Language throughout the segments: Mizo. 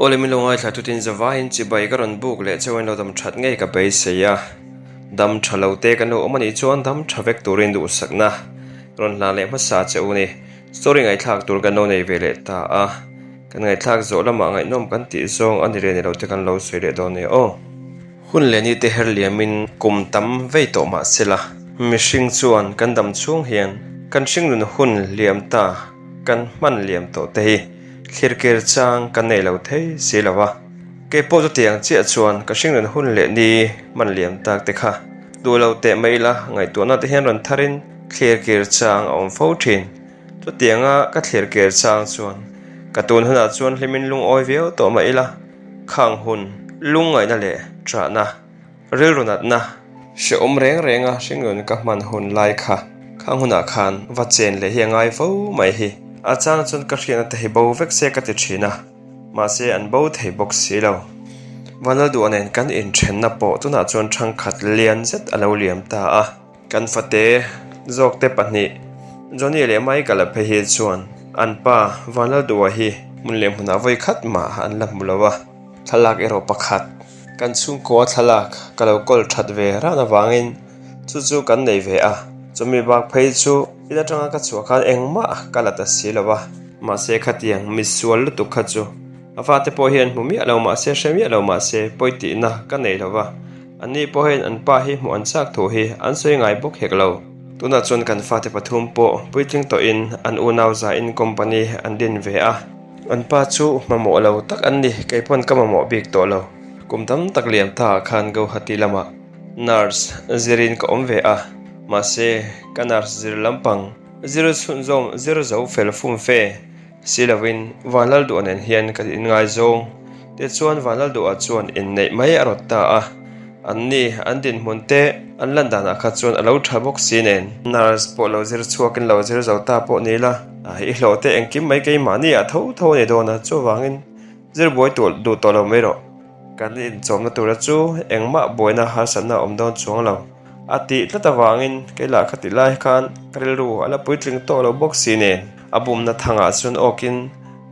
Awle min lo ngaithla tutin zavaiin chibai ka rawn buk leh chauhin lo dam that ngei ka beisei a, dam tha lo te kan lo awm anih chuan dam tha vek turin duhsakna rawn hlan leh hmasa che u ni. Story ngaihthlak tur kan lo nei ve leh ta a, kan ngaihthlak zawh lamah ngaihnawm kan tih zawng a ni leh ni lo te kan lo sawi leh dawn nia aw. Hun leh ni te her liamin kum tam vei tawh mah sela, mihring chuan kan dam chhung hian kan hringnun hun liam ta kan hman liam tawh te hi thlirkir chang kan nei lo thei si lo a. Kei pawh chutiang chiah chuan ka hringnun hun leh ni hman liam tak te kha duh lo teh mai ila ngaihtuahna te hian rawn tharin thlirkir chang a awm fo thin. Chutianga ka thlirkir chang chuan ka tun hunah chuan hlimin lungawi viau tawh mah ila, Khang hun, lungngaihna leh ṭahna, rilru natna, hrehawm reng renga hringnun ka hman hun lai kha khang hunah khan va chen leh hi a ngai fo mai hi. A chang chuan ka hriatna te hi bo vek se ka ti ṭhin a, mahse an bo thei bawk si lo. Vanlalduha nen kan inṭhenna pawh tunah chuan ṭhangkhat lian zet a lo liam ta a. Kan fate zawkte pahnih Johnny leh Michael-a phei hi chuan an pa Vanlalduha hi hmun leh hmunah vawi khat mah an la hmu lo a, thlalak erawh pakhat. Kan chhungkaw thlalak ka lo kawl that ve ran avangin chu chu kan nei ve a, chumi bak phei chu in atanga ka chhuah khan engmah ka la ta si lo a. Mahse khatiang misual lutuk kha chu a fate pawh hian hmu miah lo mahse hre miah lo mahse pawi tihna ka nei lo va. Anni pawhin an pa hi hmuh an chak thu hi an sawi ngai bawk hek lo. Tunah chuan kan fate pathum pawh puitling tawhin an unau zain company an din ve a. An pa chu mamawh lo tak an ni, kei pawn ka mamawh bik tawh lo. Kum tam tak liam ta ah khan Guwahati lamah nurse zirin ka awm ve a, mahse ka nurse zir lampang zir chhunzawm zir zo fel fum fe. Si lovin Vanlalduha nen hian kan inngaizawng. Tichuan Vanlalduha chuan inneih mai a rawt ta a, anni an dinhmun te an lan danah kha chuan a lo tha bawk si nen. Nurse pawh lo zir chhuakin lo zir zo ta pawh ni la, i hlawh te engkim mai keimahni ah tho tho a ni dawn a, chuvangin zir buai duh tawh lo mai rawh. Kan inchawmna tura chu engmah buaina harsatna a awm dawn chuang lo. A tih tlat avangin kei lah kha tih lai khan ka rilru a la puitling tawh lo bawk si nen a bumna thangah chuan awkin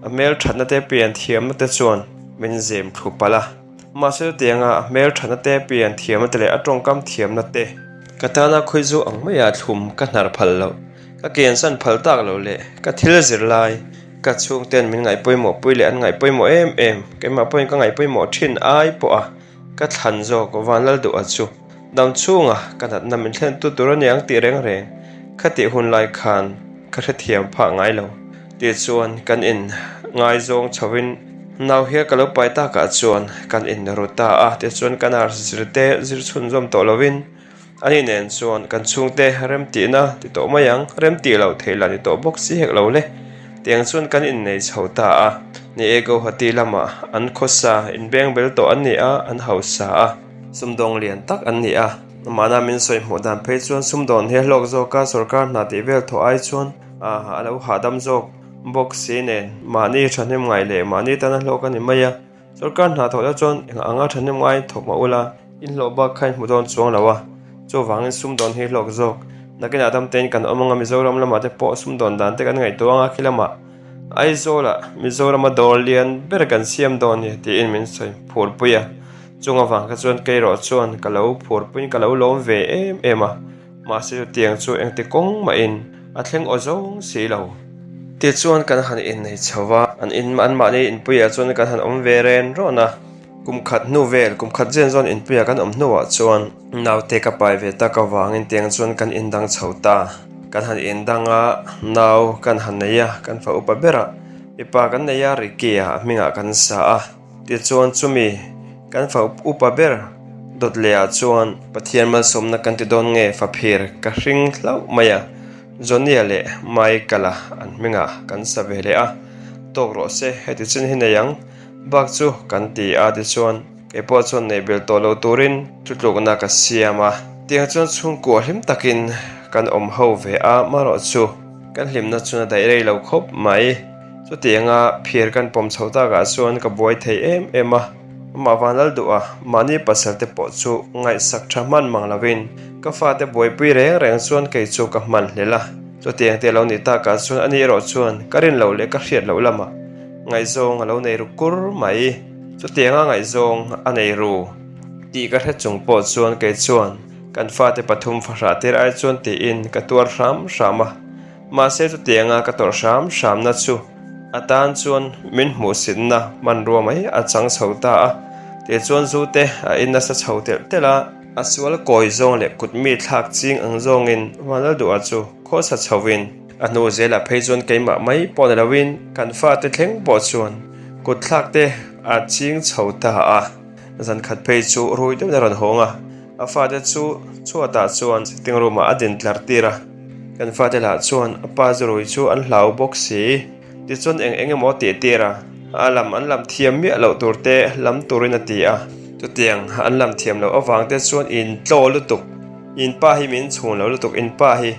a hmel thatna te pian thiamna te chuan min zem thlu palh a. Mahse chutianga a hmel thatna te pian thiamna te leh a tawngkam thiamna te ka tana khawizu ang maia thlum ka hnar phal loh, ka kiansan phal tak loh leh ka thil zir lai ka chhungten min ngaihpawimawh pui leh an ngaihpawimawh em em keimah pawhin ka ngaihpawimawh thin ai pawha ka thlan zawk Vanlalduha chu. Dam chhunga ka natna min thlentu tur a ni ang tih reng reng khatih hun lai khan ka hrethiam phah ngai lo. Tichuan kan in ngaizawng chhovin nau hial ka lo pai takah chuan kan in ru ta a, tichuan ka nurse zir te zir chhunzawm tawh lovin ani nen chuan kan chhungte remtihna ti tawh mai ang, remtih loh theih lah ni tawh bawk si hek lo le. Tiang chuan kan innei chho ta a, ni e Guwahati lamah an khawsa inbengbel tawh an ni a, an hausa a. Sumdawng lian tak an ni a, mahna min sawi hmuh dan phei chuan sumdawn hi a hlawk zawk a, sorkar hna tih vel thawh ai chuan a lo hahdam zawk bawk si nen mahni thahnem ngai leh mahni tana hlawk a ni mai a, sorkar hna thawh la chuan eng anga thahnem ngai thawk mah ula inhlawh bak kha inhmu dawn chuang lo a, chuvangin sumdawn hi hlawk zawk nakinah dam tein kan awm anga Mizoram lamah te pawh sumdawn dan te kan ngaihtuah anga khi lamah Aizawlah Mizorama dawr lian ber kan siam dawn ni tiin min sawi phurpui a. Chung avang kha chuan kei erawh chuan ka lo phurpuiin ka lo lawm ve em em a, mahse chutiang chu engti kawng mahin a thleng aw zawng si lo. Tichuan kan han innei chho va, an in anmahni inpuiah chuan kan han awm ve ren rawn a. Kum khat hnu vel, kum khat zen zawn inpuiah kan awm hnuah chuan naute ka pai ve tak avangin tiang chuan kan indang chho ta. Kan han indang a, nau kan han nei a, kan fa upa berah mipa kan nei a, Ricky-a a hmingah kan sa a. Tichuan chumi kan fa upa ber dawt lehah chuan Pathian malsawmna kan ti dawn nge faphir ka hring hlauh mai a, Johnny-a leh Michael-a an hmingah kan sa ve leh a, tawk rawh se heti chin hi nei ang bak chu kan ti a tichuan kei pawh chuan nei bel tawh lo turin thutlukna ka siam a. Tiang chuan chhungkua hlim takin kan awm ho ve a, marawh chu kan hlimna chuan a daih rei lo khawp mai. Chutianga phir kan pawm chho takah chuan ka buai thei em em a, amah Vanlal duh a, mahni pasal te pawh chu ngaihsak tha hman mang lovin ka fate buaipui reng reng chuan kei chu ka hman hlel a. Chutiang te lo ni takah chuan ani erawh chuan ka rin loh leh ka hriat loh lamah. Ngaihzawng a lo nei ru kur mai. Chutianga ngaihzawng a nei ru tih ka hre chung pawh chuan kei chuan kan fate pathum fahrah tir ai chuan tiin ka tuar hram hram a. Mahse chutianga ka tawrh hram hramna chu a tan chuan min hmuhsitna hmanrua mai a chang chho ta a. Tichuan zu te a in nasa chho telh telh a. A sual kawi zawng leh kut mi thlak ching ang zawngin Vanlalduha chu khawsa chhovin A hnu zelah phei chuan keimah mai pawh ni loin kan fate thleng pawh chuan kut thlak te a ching chho ta a. Zan khat phei chu rui deuhin a rawn hawng a, a fate chu chhuatah chuan sitting room ah a din tlar tir a. Kan fate lah chuan a pa zu rui chu an hlau bawk si. Tichuan eng eng emaw a tih tir a, a lam an lam thiam miah loh tur te lam turin a ti a. Chutiang an lam thiam loh avang te chuan in tlaw lutuk, in pa hi min chhung lo lutuk, in pa hi.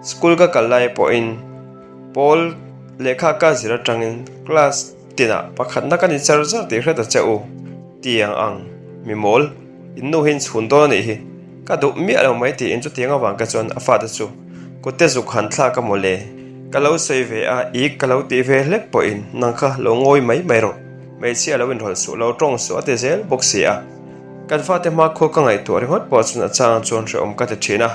School ka kal lai pawhin pawl lehkha ka zir atangin class tinah pakhatna ka ni char char tih hret a che u tiang ang mi mawl in nu hian chhun dawn a nih hi ka duh miah lo mai tiin chutiang avang ka chuan a fate chu kute zuk han thlak a mawle ka lo sawi ve a ik ka lo tih ve hlek pawhin nang kha lo ngawi mai mai rawh hmeichhia lo inrawlh suh lo tawng suh a ti zel bawk si a kan fate hmakhua ka ngaihtuah ringawt pawh chuan a chang chuan hrehawm ka ti thin a.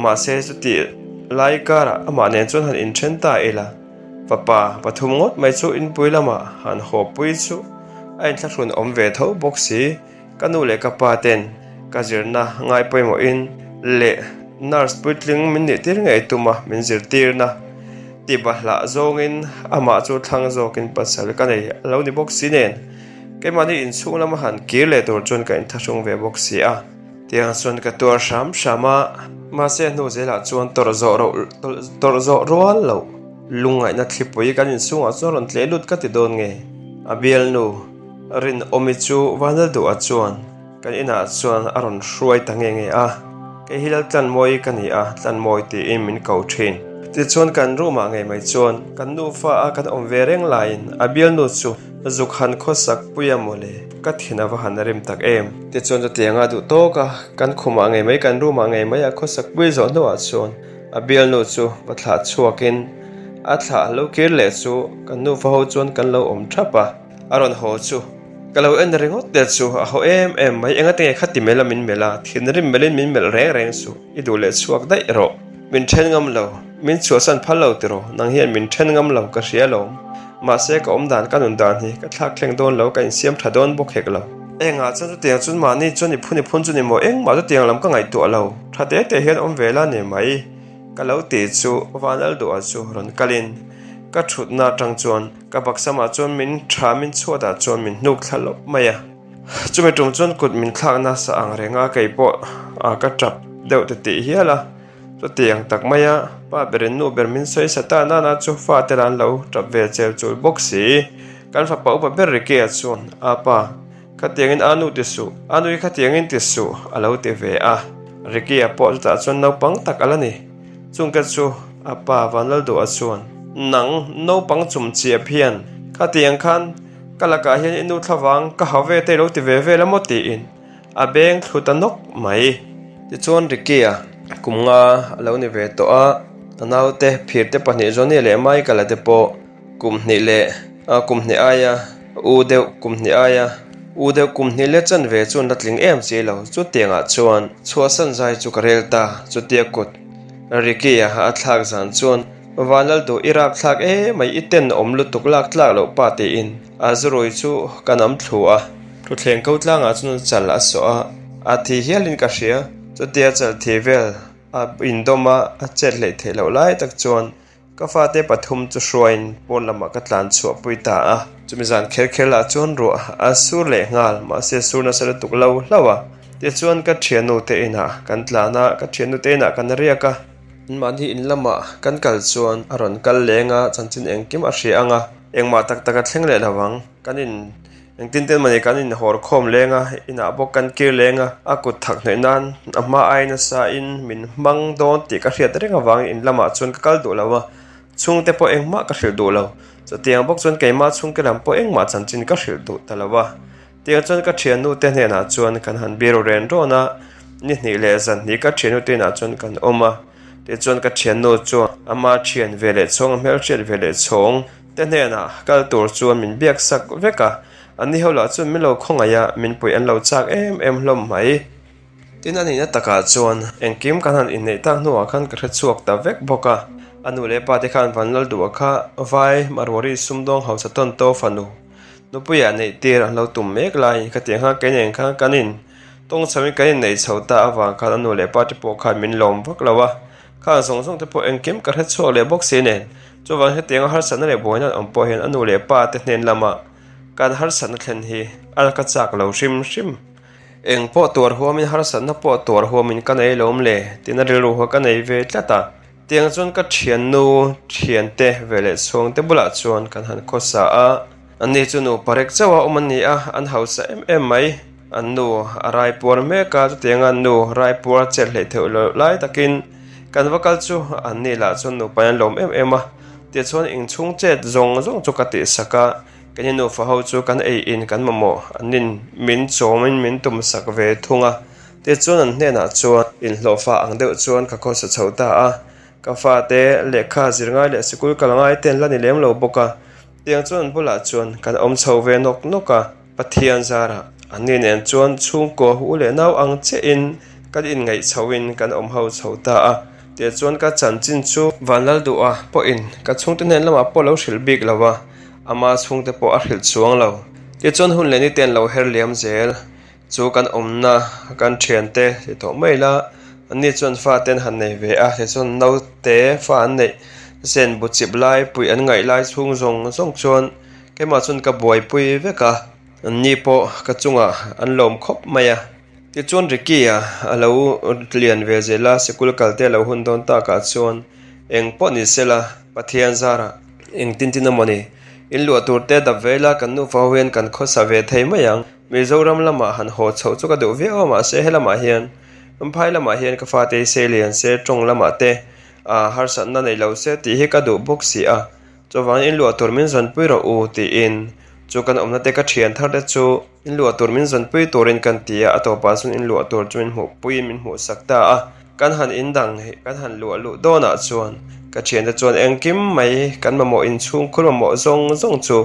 Mahse chutih lai karah amah nen chuan han inthen ta ila, fapa pathum ngawt mai chu inpui lamah han hawpui chu a inthlahrun awm ve tho bawk si. Ka nu leh ka pa ten ka zirna ngai pawimawhin leh nurse puitling min nih tir ngei tuma min zirtirna ti bahlah zawngin amah chu thlang zawkin pasal ka nei a lo ni bawk si nen keimahni inchhung lama han kir leh tur chuan ka inthlahrung ve bawk si a. Tiang chuan ka tuar hram hram a, mahse hnu zelah chuan tawrh zawh roh tawrh zawh rual loh lungngaihna thlipui kan inchhungah chuan rawn tleh lut ka ti dawn nge? A bialnu Rinawmi chu Vanlalduha chuan kan inah chuan a rawn hruai ta nge nge a, kei hi Laltlanmawi ka ni a, Tlanmawi tiin min ko thin. Tichuan kan room ah ngei mai chuan kan nufa a kan awm ve reng laiin a bialnu chu Zuk han khawsak pui a mawle, ka thin a va han rim tak em. Tichuan chutianga duh tawk a, kan khumah ngei mai, kan room ah ngei mai a khawsak pui zawh hnuah chuan a bialnu chu va thlah chhuakin a thlah lo kir leh chu kan nufa ho chuan kan lo awm thap a, a rawn haw chu ka lo en ringawt te chu a haw em em mai, engati nge khati melh a min melh a, thinrim melhin min melh reng reng suh, i duh leh chhuak daih rawh, min then ngam lo, min chhuahsan phal lo tiraw, nang hian min then ngam lo ka hria alawm. Mahse ka awm dan ka nun dan hi ka thlak thleng dawn lo, ka insiam tha dawn bawk hek lo. Engah chuan chutiang chuan mahni chuan i phun i phun chu ni maw? Engmah chutiang lam ka ngaihtuah lo. Tha te te hian awm ve la ni mai ka lo ti chu Vanlalduha chu rawn kalin ka thutna atang chuan ka baksamah chuan min tha min chhuatah chuan min hnuk thla lawp mai a. Chumi tum chuan kut min thlak nasa ang reng a, kei pawh ka tap deuh te tih hial a. Chutiang tak maia pa berin nu ber min sawi sa ta nana chu fate lah an lo tap ve chel chul bawk si. Kan fapa upa ber Ricky-a chuan, A pa, khatiangin a nu ti suh, a nui khatiangin ti suh, a lo ti ve a. Ricky-a pawh chutah chuan naupang tak a la ni. Chungte chu a pa Vanlalduha chuan, Nang, naupang chum chiap hian khatiang khan ka lakah hian i nu thlavang ka hau ve te i lo ti ve vel a maw? tiin A beng thlu ta nawk mai. Tichuan Ricky-a kum nga a lo ni ve tawh a, a naute phir te pahnih Johnny leh Michael-a te pawh kum hnih leh kum hnih aia u deuh kum hnih aia u deuh kum hnih leh chan ve chu an la tling em si lo. Chutiangah chuan chhuahsan zai chu ka rel ta. Chutia kut Ricky-a a thlak zan chuan Vanlalduh i rap thlak emai i ten awm lutuk lak tlak loh pa tiin a zurui chu ka nam thlu a. Thutthleng ko tlangah chuan chal a sawh a, a thi hialin ka hria. Chutia chal thi vel a indawm a, a chet hleih theih loh lai tak chuan ka fate pathum chu hruaiin pawn lamah ka tlan chhuah pui ta a. Chumi zan kher kher lah chuan ruah a sur leh nghal, mahse sur nasa lutuk lo hlauh a. Tichuan ka thiannu te inah kan tlan a, ka thiannu te inah kan riak a. Mahni in lamah kan kal chuan a rawn kal leng a, chanchin engkim a hria ang a, engmah tak tak a thleng leh lo ang. Kan in Engtin ten mawni kan inhawr khawm leng a, inah bawk kan kir leng a, a kut thak hnaih nan a hma ai nasa in min hmang dawn tih ka hriat reng avangin in lamah chuan ka kal duh lo a, chhungte pawh engmah ka hrilh duh lo. Chutiang bawk chuan keimah chhungte lam pawh engmah chanchin ka hrilh duh ta lo a. Tiang chuan ka thiannu te hnenah chuan kan han biru ren rawn a, ni hnih leh zan hnih ka thiannu te inah chuan kan awm a, tichuan ka thiannu chuan ama thian ve leh chhawng a hmelhriat ve leh chhawng. te hnenah kal tur chuan min biak sak vek a, anni ho lah chuan min lo khawngaih a, min puih an lo chak em em hlawm mai. Tin a nihna takah chuan engkim kan han inneih tak hnuah khan ka hre chhuak ta vek bawk a, a nu leh pa te khan Vanlal duh a kha vai Marwari sumdawng hausa tawn to fanu nupuiah neih tir an lo tum mek lai ka tih ang khan kei nen khan kan in tawng chho in kan inneih chho ta avang khan a nu leh pa te pawh khan min lawm vak lo a, khang zawng zawng te pawh engkim ka hre chhuak leh bawk si nen chuvang hetianga harsatna leh buaina an awm pawh hian a nu leh pa te hnen lama kan harsatna thlen hi a ka chak lo hrim hrim. Eng pawh tuar huamin harsatna pawh tuar huamin ka nei lawm le tina rilru kha ka nei ve tlat a. Tiang chuan ka thiannu thiante ve leh chhuangte bulah chuan kan han khawsa a. Anni chu nu parek chauh a awm an ni a, an hausa em em mai. An nu a raipuar mek a, chutianga an nu raipuar chet hleih theih loh lai takin kan va kal chu anni lah chuan nupa in an lawm em em a. Tichuan inchhung chet zawng zawng chu ka tihsak a. Kan i nufa ho chu kan ei in kan mamawh an in min chawm in min tum sak ve thung a, tichuan an hnenah chuan inhlawhfa ang deuh chuan ka khawsa chho ta a, ka fate lehkha zir ngai leh sikul kal ngai te an la ni lem lo bawk a, tiang chuan an bulah chuan kan awm chho ve nawk nawk a, Pathian zarah an ni nen chuan chhungkaw hu leh nau ang chiah in kan inngaih chho in kan awm ho chho ta a, tichuan ka chanchin chu Vanlalduha pawhin ka chhungte hnen lamah pawh lo hrilh bik lo a. Ama chhungte pawh a hrilh chuang lo. Tichuan hun leh nite an lo her liam zel. Chu kan awmna kan thiante ti tawh mai la, anni chuan fate an han nei ve a, tichuan naute fa an neih zen bu chip lai puih an ngaih lai chhung zawng zawng chuan keimah chuan ka buaipui vek a, anni pawh ka chungah an lawm khawp mai a. Tichuan Ricky-a a lo lian ve zel a, sikul kalte a lo hun dawn takah chuan eng pawh ni sela Pathian zarah engtin tin emaw ni, in luah tur te dap ve ila kan nufa ho hian kan khawsa ve thei mai ang. Mizoram lamah han haw chhoh chu ka duh viau a mahse helamah hian Phai lamah hian ka fate hi sei lian se tawng lamah te harsatna nei lo se tih hi ka duh bawk si a. Chuvangin in luah tur min zawnpui rawh u tiin chu kan awmna te ka thian thar te chu in luah tur min zawnpui turin kan ti a, a tawpah chuan in luah tur chu min hmuhpui in min hmuhsak ta a. Kan han in dang hi kan han luah luh dawnah chuan ka thiante chuan engkim mai kan mamawh inchhungkhur mamawh zawng zawng chu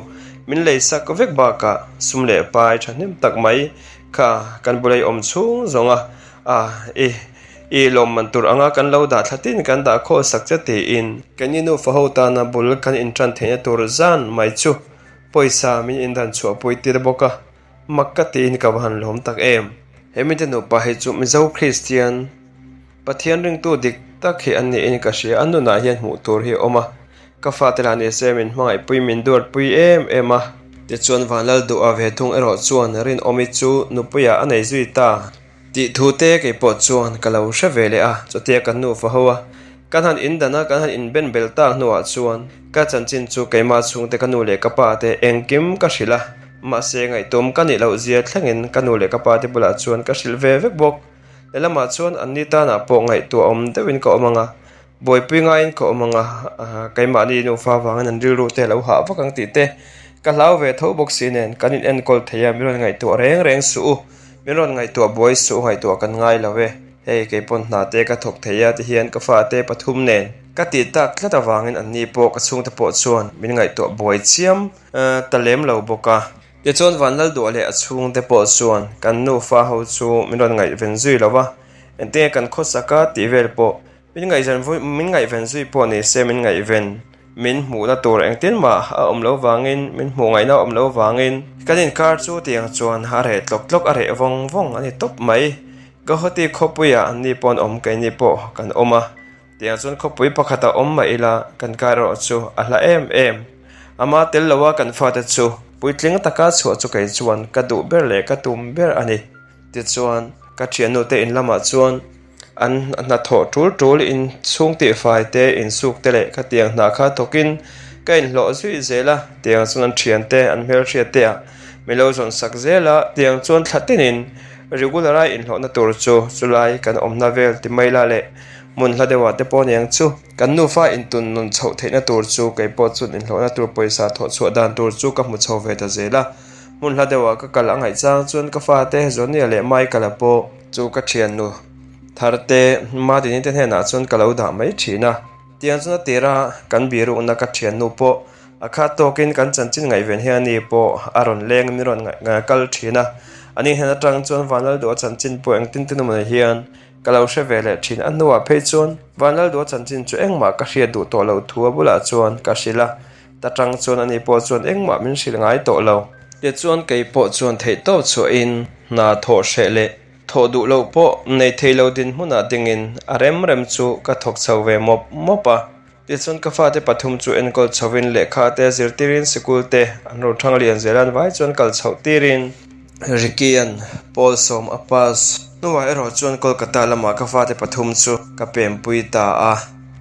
min leisak vek bakah sum leh pai thahnem tak mai kha kan bula i awm chhung zawng a, a i. I lawmman tur anga kan lo dah thla tin kan dah khaw sak che tiin. Keini nufa ho tana bul kan intan theihna tur zan mai chu pawisa min indan chhuahpui tir bawk a, mak ka tiin ka va han lawm tak em. He mite nupa hi chu Mizo Kristian, Pathian ringtu dik tak hi an niin ka hria, an nunah hian hmuh tur hi a awm a, ka fate lah ni se min hmangaihpui min duatpui em em a. Tichuan Vanlalduha ve thung erawh chuan Rinawmi chu nupuiah a nei zui ta. Tih thu te kei pawh chuan ka lo hre ve leh a, chutia kan nufa ho a, kan han indan a, kan han inben bel tak hnuah chuan ka chanchin chu keimah chhungte ka nu leh ka pa te engkim ka hrilh a, mahse ngaihtuam ka nih loh zia thlengin ka nu leh ka pa te bulah chuan ka hrilh ve vek bawk. Lehlamah chuan anni tanah pawh ngaihtuah awm deuhin ka awm ang a, Buaipui ngaiin ka awm ang a, keimahni nufa vangin an rilru te a lo hah vak ang tih te ka hlau ve tho bawk si nen kan in enkawl thei a, min rawn ngaihtuah reng reng suh u, min rawn ngaihtuah buai suh u, ngaihtuah kan ngai lo e, hei kei pawn hna te ka thawk thei a tihian ka fate pathum nen ka tih tak tlat avangin anni pawh ka chhungte pawh chuan min ngaihtuah buai chiam ta lem lo bawk a. Tichuan Vanlalduah leh a chhungte pawh chuan kan nufa ho chu min rawn ngaihven zui lo va, engtinge kan khawsak a tih vel pawh Min ngaihven vui min ngaihven zui pawh ni se min ngaihven min hmuhna tur engtin mah a awm lo vangin min hmuh ngaihna a awm lo vangin kan inkar chu tiang chuan a reh tlawk tlawk a reh vawng vawng a ni tawp mai. Guwahati khawpuiah anni pawh an awm keini pawh kan awm a, tiang chuan khawpui pakhat a awm mah ila kan kar erawh chu a hla em em. Ama tel loa kan fate chu puitling taka chhuah chu kei chuan ka duh ber leh ka tum ber a ni. Tichuan ka thiannute in lamah chuan. An hnathawh tul tul in chhung tihfai te, insuk te leh khatiang hna kha thawkin ka inhlawh zui zel a, tiang chuan an thian te, an hmelhriat te ah min lo zawn sak zel a, tiang chuan thla tinin regular a inhlawhna tur chu chulai kan awmna vel ti mai la leh hmun hla deuhah te pawh aniang chu kan nufa intun nun chhoh theihna tur chu kei pawh chuan inhlawhna tur pawisa thawh chhuah dan tur chu ka hmu chho ve ta zel a, hmun hla deuhah ka kal a ngaih chang chuan ka fate Johnny-a leh Michael-a pawh. Chu ka thiannu Tharte Madini te hnenah chuan ka lo dah mai thin a, tiang chuan a tira kan birukna ka thiannu pawh A khat tawkin kan chanchin ngaihven hian ani pawh a rawn leng in rawn kal thin a. Ani hnen atang chuan Vanlalduha chanchin pawh engtin tin awm nei hian ka lo hre ve leh thin. A hnuah phei chuan Vanlalduha chanchin chu engmah ka hriat duh tawh loh thu a bulah chuan ka hrilh a. Ta tang chuan ani pawh chuan engmah min hrilh ngai tawh lo. Tichuan kei pawh chuan theihtawp chhuahin hna thawh hreh leh thawh duh loh pawh nei thei lo dinhmunah dingin a rem rem chu ka thawk chho ve mawp mawp a. Tichuan ka fate pathum chu enkawl chhovin lehkha te zirtirin sikul te an rawn thang lian zel a, an vai chuan kal chhoh tirin Ricky-a'n pawl sawm a pass hnuah erawh chuan Kolkata lamah ka fate pathum chu ka pempui ta a.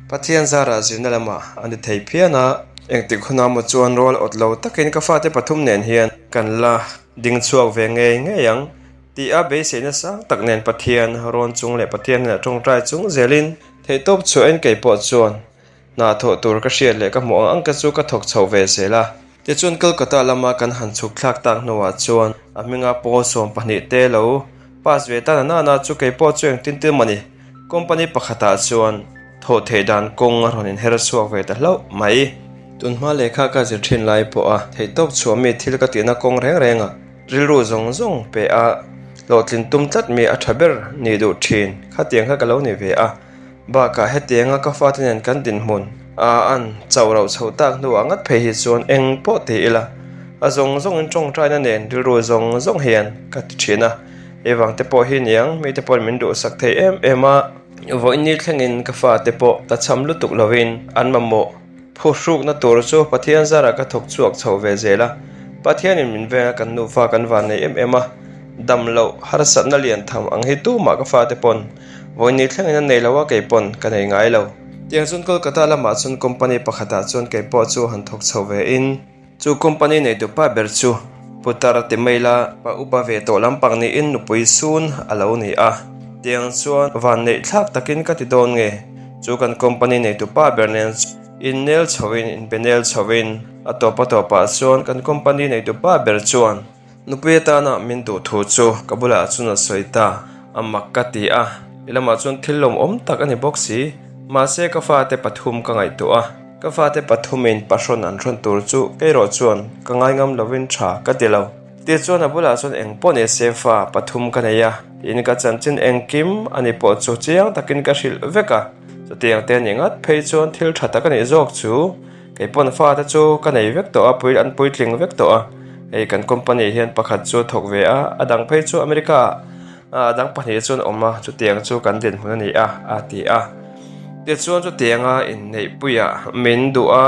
Pathian zarah zirna lamah a ni thei phian a, engtik hunah maw chuan rual awt lo takin ka fate pathum nen hian kan la ding chhuak ve ngei ngei ang tih a beiseina sang tak nen Pathian rawn chung leh Pathian hnenah tawngtai chung zelin theihtawp chhuahin kei pawh chuan hna thawh tur ka hriat leh ka hmuh ang ang te chu ka thawk chho ve zel a. Tichuan Kolkata lama kan han chhuk thlak tak hnuah chuan a hminga pawl 12 te lo pass ve ta na nana chu kei pawh chu engtin tin mawni company pakhatah chuan thawh theih dan kawng a rawn inher chhuak ve ta hlauh mai. Tunhma lehkha ka zir thin lai pawha theihtawp chhuah mi thil ka tihna kawng reng rengah rilru zawng zawng pe a hlawhtlin tum tlat mi a tha ber nih duh thin khatiang kha ka lo ni ve a. Bakah hetianga ka fate nen kan dinhmun a an chauh rauh chho tak hnuah ngat phei hi chuan eng pawh ti ila, a zawng zawngin tawngtaina nen rilru zawng zawng hian ka ti thin a. Hei vang te pawh hi niang mite pawhin min duhsak thei em em a, vawiin thlengin ka fate pawh ta cham lutuk lovin an mamawh. Phuhrukna tur chu Pathian zarah ka thawk chhuak chho ve zel a, Pathianin min veng a kan nufa kan van nei em em a, dam loh harsatna lian tham ang hi tumah ka fate pawn vawiin thlengin an nei lo a kei pawn ka nei ngai lo. Tiang chuan Kolkata lamah chuan company pakhatah chuan kei pawh chu han thawk chho ve in, chu company neitu pa ber chu Putar ti mai la pa upa ve tawh lampang niin nupui sun a lo ni a, tiang chuan van neih thlak takin ka ti dawn nge? Chu kan company neitu pa ber nen innel chhoin inbenel chhoin a tawp a tawpah chuan kan company neitu pa ber chuan nupui atana min duh thu chu ka bulah chuan a sawi ta, a mak ka ti a, i lamah chuan thil lawmawm tak a ni bawk si, mahse ka fate pathum ka ngaihtuah a. Ka fate pathumin pahrawn an hrawn tur chu keirawh chuan ka ngaingam lovin tha ka ti lo. Tichuan a bulah chuan eng pawh ni se fa pathum ka nei a, tiin ka chanchin engkim a ni pawh chu chiang takin ka hrilh vek a. Chutiang te ni ngat phei chuan thil tha tak a nih zawk chu keipawn fate chu ka nei vek tawh a, pui an puitling vek tawh a. Hei kan company hian pakhat chu a thawk ve a, a dang phei chu America ah a dang pahnih chuan awm a, chutiang chu kan dinhmun a ni a, a ti a. Tichuan chutianga inneihpuiah min duh a,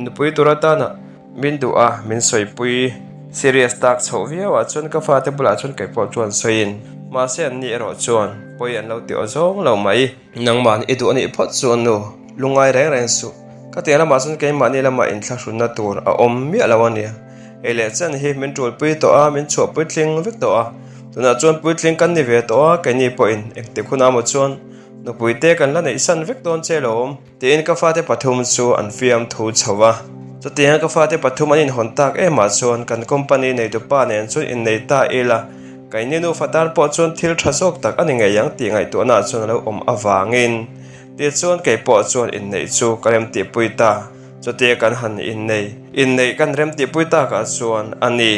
nupui tur atana min duh a, min sawipui serious tak chhoh viau ah chuan ka fate bulah chuan kei pawh chuan sawiin mahse an ni erawh chuan pawi an lo ti aw zawng lo mai. Nangmahni i duh a nih phawt chuan nu lungngai reng reng suh. Ka tiang lamah chuan keimahni lamah inthlahrunna tur a awm miah lo a nia. Hei leh chen hi min tulpui tawh a, min chhuahpui tling vek tawh a. Tunah chuan puitling kan ni ve tawh a, keini pawhin engtik hunah maw chuan Nupui te kan la neih san vek dawn che lo tiin ka fate pathum chu an fiam thu chho a. Chutianga ka fate pathum an inhawn tak emah chuan kan company neitupa nen chuan innei ta ila, keini nufa tan pawh chuan thil tha zawk tak a ni ngei ang tih ngaihtuahna chuan a lo awm avangin tichuan kei pawh chuan inneih chu ka remtihpui ta. Chutia kan han innei inneih kan remtihpui takah chuan a ni.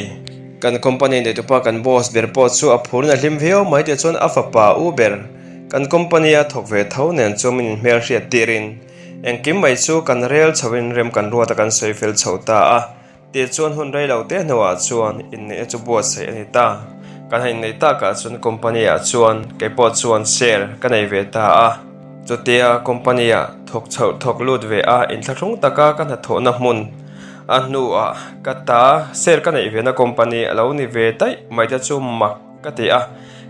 Kan company neitupa kan boss ber pawh chu a phur na hlim viau mai tichuan a fapa u ber Kan company a thawk ve tho nen chu min inhmel hriat tirin engkim mai chu kan rel chhoin rem kan ruat a kan sawi fel chho ta a, tichuan hun rei lo te hnuah chuan inneihna chu buatsaih a ni ta. Kan han inneih takah chuan company ah chuan kei pawh chuan share ka nei ve ta a, chutia company ah thawk chhoh thawk lut ve a inthlahrung taka ka hnathawhna hmun a hnuah ka ta share ka neih ve na company a lo ni ve daih mai te chu mak Ka ti a,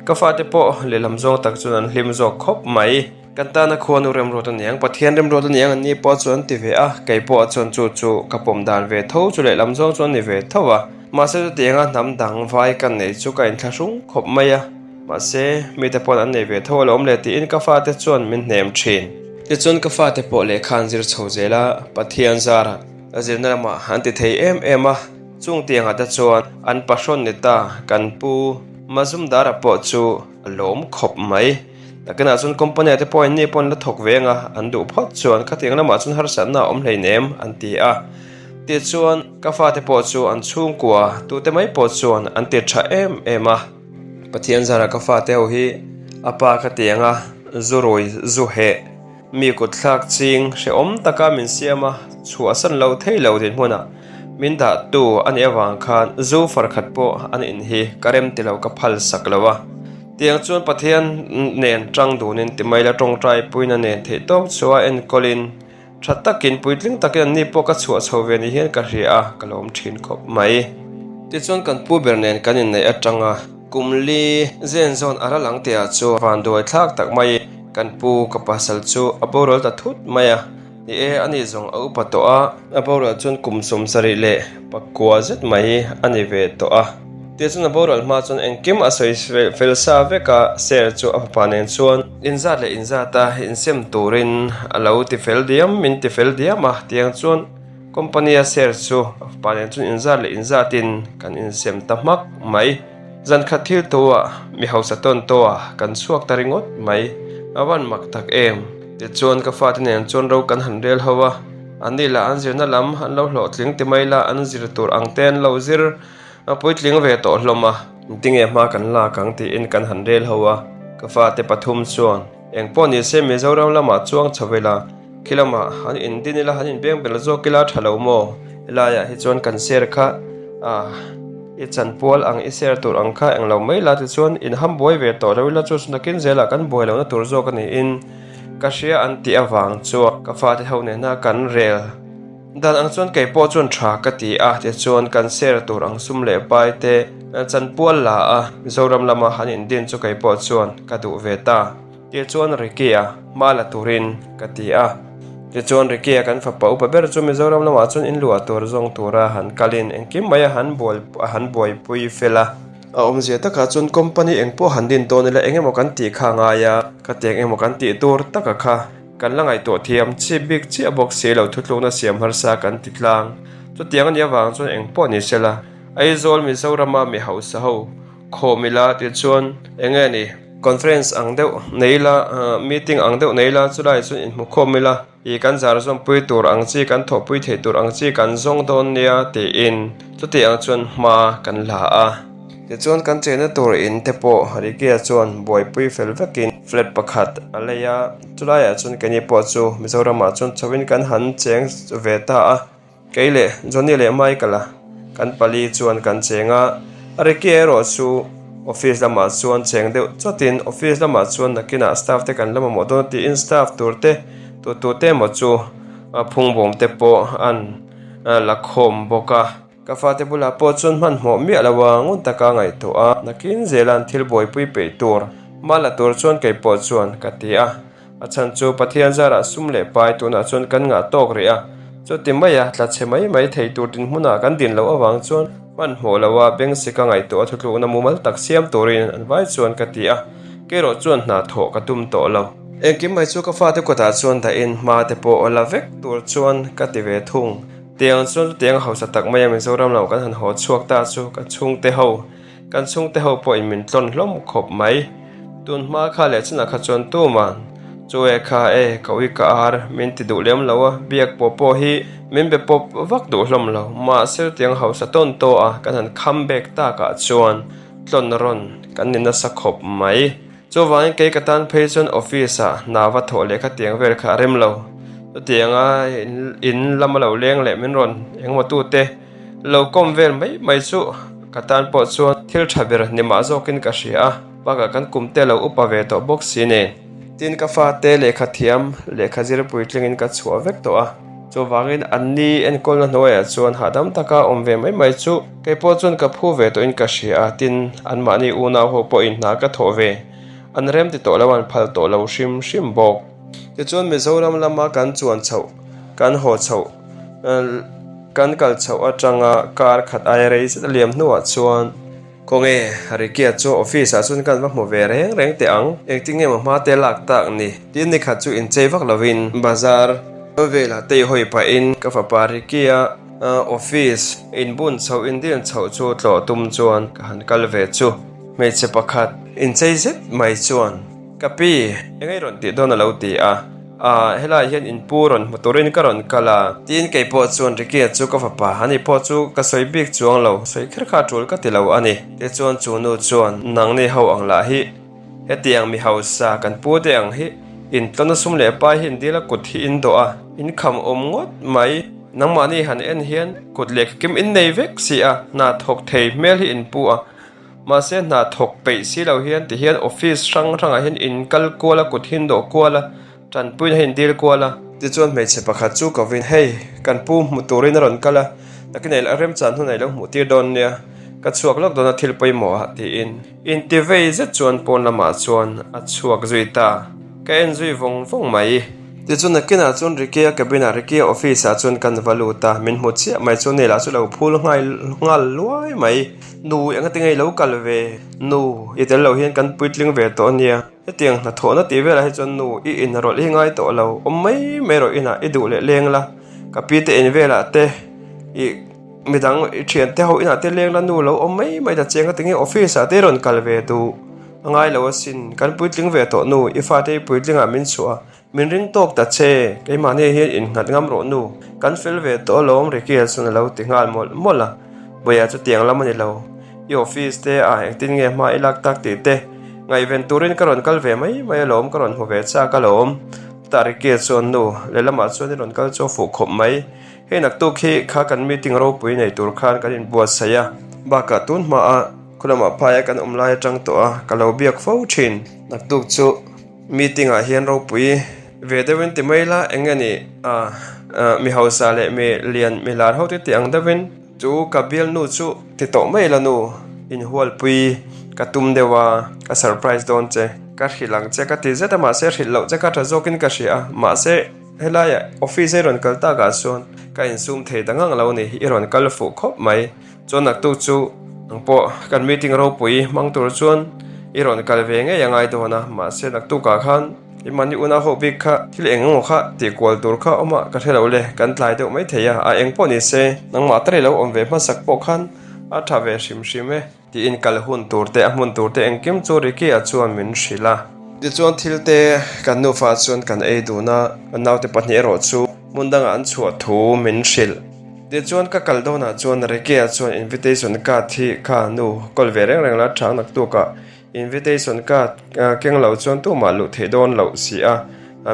ka fate pawh lehlam zawng tak chuan an hlim zawk khawp mai. Kan tana khuanu remruat a niang, Pathian remruat a niang an ni pawh chu an ti ve a, kei pawh chuan chu chu ka pawm dan ve tho chu lehlam zawng chuan ni ve tho a. Mahse chutianga hnam dang vai ka nei chu ka inthlahrung khawp mai a, mahse mite paw'n an nei ve tho alawm le tiin ka fate chuan min hnem thin. Tichuan ka fate pawh lehkha an zir chho zel a, Pathian zarah zirna lamah an ti thei em em a. Chung tiangah te chuan an pahrawn ni ta kan pu Mazumdara pawh chu a lawm khawp mai. Nakinah chuan company ah te pawh in ni pawh an la thawk ve ang a, an duh phawt chuan khatiang lamah chuan harsatna a awm hleinem an ti a. Tichuan, ka fate pawh chu an chhungkua tute mai pawh chuan an ti tha em em a. Pathian zarah ka fate ho hi a pa ka ti ang a, zu rui, zu heh, mi kut thlak ching hrehawm taka min siam a, chhuahsan lo thei lo dinhmunah min dahtu a nih avang khan zu farkhat pawh an in hi ka rem ti lo ka phal sak lo a. Tiang chuan Pathian nen tang dunin ti mai la tawngtai puina nen theihtawp chhuah enkawlin Tha takin, puitling takin anni pawh ka chhuah chho ve ni hian ka hria a, ka lawm thin khawp mai. Tichuan kan pu ber nen kan inneih atanga kum li zen zawn a ral ang tihah chu vanduai thlak tak mai kan pu ka pasal chu a boral ta thut mai a, ni e ani zawng a upa tawh a, a boral chuan kum 79 zet mai a ni ve tawh a. Tichuan a boral hma chuan engkim a sawi fel sa vek a, Ser chu a fapa nen chuan inzat leh inzat a insem turin a lo ti fel diam, min ti fel diam a, tiang chuan company a Ser chu a fapa nen chuan inzat leh inzatin kan insem ta hmak mai. Zan khat thil tawhah mi hausa tawn tawhah kan chhuak ta ringawt mai, a van mak tak em. Tichuan ka fate nen chuan ro kan han rel ho a, an ni lah an zirna lam an lo hlawhtling ti mai la, an zir tur ang te an lo zir. A puitling ve tawh hlawm a, tinge hma kan lak ang tiin kan han rel ho a, ka fate pathum chuan engpawh ni se Mizoram lamah chuang chho ila, khi lamah han indin ila han inbeng bel zawk ila tha lo maw? Helaiah hi chuan kan share kha ah i chanpual ang i share tur ang kha englo mai la tichuan inham buai ve tawh lo ila chu chu nakin zelah kan buai lohna tur zawk a niin ka hria an tih avang chuan ka fate ho nena kan rel. Dan ang chuan kei pawh chuan tha ka ti a, tichuan kan share tur ang sum leh pai te chanpual la a, Mizoram lama han indin chu kei pawh chuan ka duh ve ta. Tichuan Ricky-a hma la turin ka ti a. Tichuan Ricky-a kan fapa upa ber chu Mizoram lamah chuan inluah tur zawng tura han kalin engkim mai a han bual a han buaipui fel a. A awmzia takah chuan company engpawh han din dawn ila engemaw kan tih kha a ngai a, ka ti engemaw kan tih tur taka kha. Kan la ngaihtuah thiam chi bik chiah bawk si lo thutlukna siam harsa kan ti tlang. Chutiang a nih avang chuan eng pawh ni sela, Aizawl Mizorama mi hausa ho khawm ila tichuan eng nge ni? Conference ang deuh nei ila, meeting ang deuh nei ila chulai chuan inhmukhawm ila, ih kan zar zawmpui tur ang chi, kan thawhpui theih tur ang chi kan zawng dawn nia tiin chutiang chuan hma kan la a. Tichuan kan chenna tur in te pawh Ricky-a chuan buaipui fel vekin flat pakhat a lei a, chulaiah chuan keini pawh chu Mizoramah chuan chhoin kan han cheng ve ta a, kei leh Johnny leh Michael-a kan pali chuan kan cheng a, Ricky-a erawh chu office lamah chuan cheng deuh chawtin office lamah chuan nakinah staff te kan la mamawh dawn tiin staff tur te tutute emaw chu phungbawm te pawh an la khawm bawk a. Ka fate bulah pawh chuan hmanhmawh miah lo a, ngun taka ngaihtuah a, nakin zela'n thil buaipui peih tur, hma la tur chuan kei pawh chuan ka ti a. A chhan chu Pathian zarah sum leh pai tunah chuan kan ngah tawk rih a, chuti maia tla chhe mai mai thei tur dinhmunah kan din loh avang chuan hmanhmawh lo a, bengsika ngaihtuah a thutlukna mumal tak siam turin an vai chuan ka ti a, kerawh chuan hna thawh ka tum tawh lo. Engkim mai chu ka fate kutah chuan dahin hma te pawh la vek tur chuan ka ti ve thung. Tiang chuan chutiang hausa tak maia Mizoram lo kan han haw chhuak ta chu ka chhungte ho, kan chhungte ho pawhin min tlawn hlawm khawp mai. Tun hma kha leh chunah kha chuan tuman chu e kha e ka ui ka ar min ti duh lem lo a, biak pawh pawh hi min be pawp vak duh hlawm lo. Mahse chutiang hausa tawn tawh a kan han kham bek takah chuan tlawn rawn kan ni nasa khawp mai. Chuvangin kei ka tan phei chuan office ah hna va thawh leh khatiang vel kha a rem lo. Chutianga in lama lo leng leh min rawn engemaw tute lo kawm vel mai mai chu ka tan pawh chuan thil tha ber ni mah zawkin ka hria a, bakah kan kum te lo upa ve tawh bawk si nen. Tin ka fate lehkha thiam lehkha zir puitlingin ka chhuah vek tawh a. Chuvangin anni enkawlna hnuaiah chuan hahdam taka awm ve mai mai chu kei pawh chuan ka phu ve tawhin ka hria a, tin, anmahni unau ho pawhin hna ka thawh ve an rem ti tawh lo, an phal tawh lo hrim hrim bawk. Tichuan Mizoram lama kan chuan chhoh, kan haw chhoh, kan kal chhoh atanga kar khat aia rei zet a liam hnuah chuan, Khawnge, Ricky-a chu office ah chuan kan va hmu ve reng reng teh ang. Engtin nge maw hma te lak tak ni? Tin nikhat chu inchei vak lovin bazar velah te i hawi pahin ka fapa Ricky-a office inbun chhoh indil chhoh chu tlawh tum chuan ka han kal ve chu. Hmeichhe pakhat inchei zet mai chuan, Ka pi, eng ei rawn tih dawn a lo ti a. Aah, helaiah hian in pu rawn hmu turin ka rawn kal a. Tiin kei pawh chuan Ricky-a chu ka fapa, ani pawh chu ka sawi bik chuang lo, sawi kher kha tul ka ti lo a ni. Tichuan chu nu chuan, Nangni ho ang lah hi, hetiang mi hausa kan pu te ang hi, in tlawn a sum leh pai hi in dil a kut hi in dawh a, in kham awm ngawt mai. Nangmahni han en hian kut lehkha kim in nei vek si a, hna thawk thei hmel hi in pu a. Mahse hna thawk peih si lo hian ti hian office hrang hrangah hian in kal kual a, kut hi dawh kual a, tanpuina hi in dil kual a. Tichuan hmeichhe pakhat chu ka vin, Hei, kan pu hmu turin a rawn kal a, takin ei la remchan hun a ilo hmuh tir dawn nia, ka chhuak lawk dawn a thil pawimawh ah tiin. Intivei zet chuan pawn lamah chuan a chhuak zui ta. Ka en zui vawng vawng mai. Tichuan nakinah chuan Ricky-a cabin-ah Ricky-a office-ah chuan kan va lut a, min hmu chiah mai chu Neil-a chu lo phul nghal luai mai. Nu, enga tinge i lo kal ve? Nu, i tel loh hian kan puitling ve tawh a nia. Hetiang hnathawhna tih velah hi chuan nu, i inrawlh hi ngai tawh lo. Awm mai mai rawh inah i duh leh leng la. Ka pi te in velah te, i midang i thian te ho inah te leng la nu lo awm mai mai ta che. Enga tinge office ah te i rawn kal ve duh? A ngai lo asin, kan puitling ve tawh nu, i fate i puitlingah min chhuah a. Min ring tawk ta che, keimahni hian innghat ngam rawh nu, kan fel ve tawh alawm Ricky-a chuan a lo ti nghal mawlh mawlh a, Bawiha chu tiang lam a ni lo, i office te ah engtin nge hma i lak tak tih te ngaihven turin ka rawn kal ve mai mai alawm, ka rawn hmu ve chak alawm. Chutah Ricky-a chuan nu lehlamah chuan i rawn kal chu a fuh khawp mai, hei naktuk hi kha kan meeting ropui nei tur khan kan inbuatsaih a, bakah tun hmaah khulamah phaia kan awm lai atang tawh a, ka lo biak fo thin, naktuk chu. Meeting ah hian ropui ve deuhin ti mai la eng nge ni ah mi hausa leh mi lian mi lar ho te tih ang deuhin chu ka bialnu chu ti tawh mai la nu inhualpui ka tum deuh a ka surprise dawn che ka hrilh ang che ka ti zet a mahse hrilh loh che kha tha zawkin ka hria a mahse helaiah office a i rawn kal takah chuan ka insum thei ta ngang lo ni i rawn kal fuh khawp mai. Chuan naktuk chu ang pawh kan meeting ropui hmang tur chuan i rawn kal ve ngei a ngai dawn a, mahse naktukah khan i mahni unau ho bik kha thil eng emaw kha tih kual tur kha awm a ka hre lo le, kan tlai deuh mai thei a, a eng pawh ni se nangmah tar i lo awm ve hmasak pawh khan a tha ve hrim hrim e tiin kal hun tur te a hmun tur te engkim chu Ricky-a chuan min hrilh a. Tichuan thil te kan nufa chuan kan ei dun a, kan naute pahnih erawh chu hmun dangah an chhuah thu min hrilh. Tichuan ka kal dawnah chuan Reke-a chuan invitation card hi kha nu kawl ve reng reng la chang naktukah invitation card keng lo chuan tumah luh theih dawn loh si a,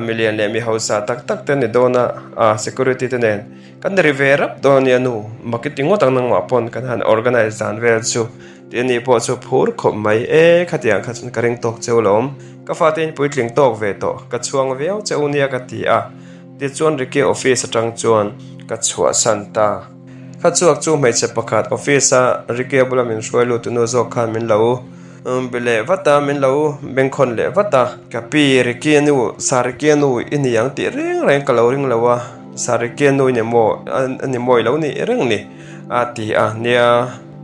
milian leh mi hausa tak tak te ni dawn a, security te nen kan ri ve rap dawn a nia nu, mak i ti ngawt ang nangmah pawn kan han organize dan vel chu tih ani pawh chu phur khawp mai e, khatiang kha chuan ka ring tawk cheu lawm, ka fate in puitling tawk ve tawh ka chhuang viau cheu nia ka ti a. Tichuan Ricky office atang chuan ka chhuahsan ta. Kha chhuak chu hmeichhe pakhat office a Ricky a bula min hruai lut nu zawk khan min lo be leh vat a, min lo bengkhawn leh vat a. Ka pi Ricky a nu, Sir Ricky a nu i ni ang tih reng reng ka lo ring lo a, Sir Ricky a nu i ni maw, a ni maw i lo nih reng ni a ti a, nia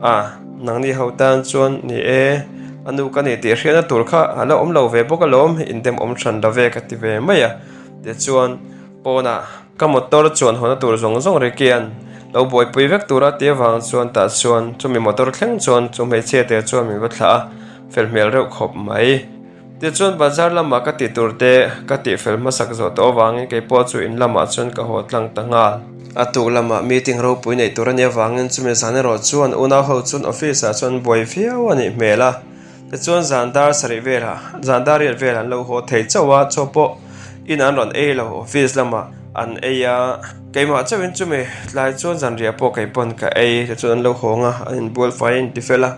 a nangni ho tan chuan ni e, a nu ka ni tih hriatna tur kha a la awm lo ve bawk alawm, indem awm hran lo ve ka ti ve mai a. Tichuan, pawnah ka motor chuan hawna tur zawng zawng Ricky-a'n lo buaipui vek tura ti avang chuan tah chuan chumi motor thleng chuan chu hmeichhia te chuan min va thlah a, fel hmel reuh khawp mai. Tichuan, bazar lamah ka tih tur te ka tih fel hmasak zawh tawh avangin kei pawh chu in lamah chuan ka haw tlang ta nghal. A tuk lamah meeting ropui neih tur a nih avangin chumi zan erawh chuan unau ho chuan office ah chuan buai viau a nih hmel a. Tichuan zan dar sarih velah, zan dar riat velah an lo haw thei chauh a, chaw pawh in an rawn ei lo, office lamah an ei a, keimah chauhin chumi tlai chuan zanriah pawh kei pawn ka ei, tichuan an lo hawng a, an inbual fai a intifel a,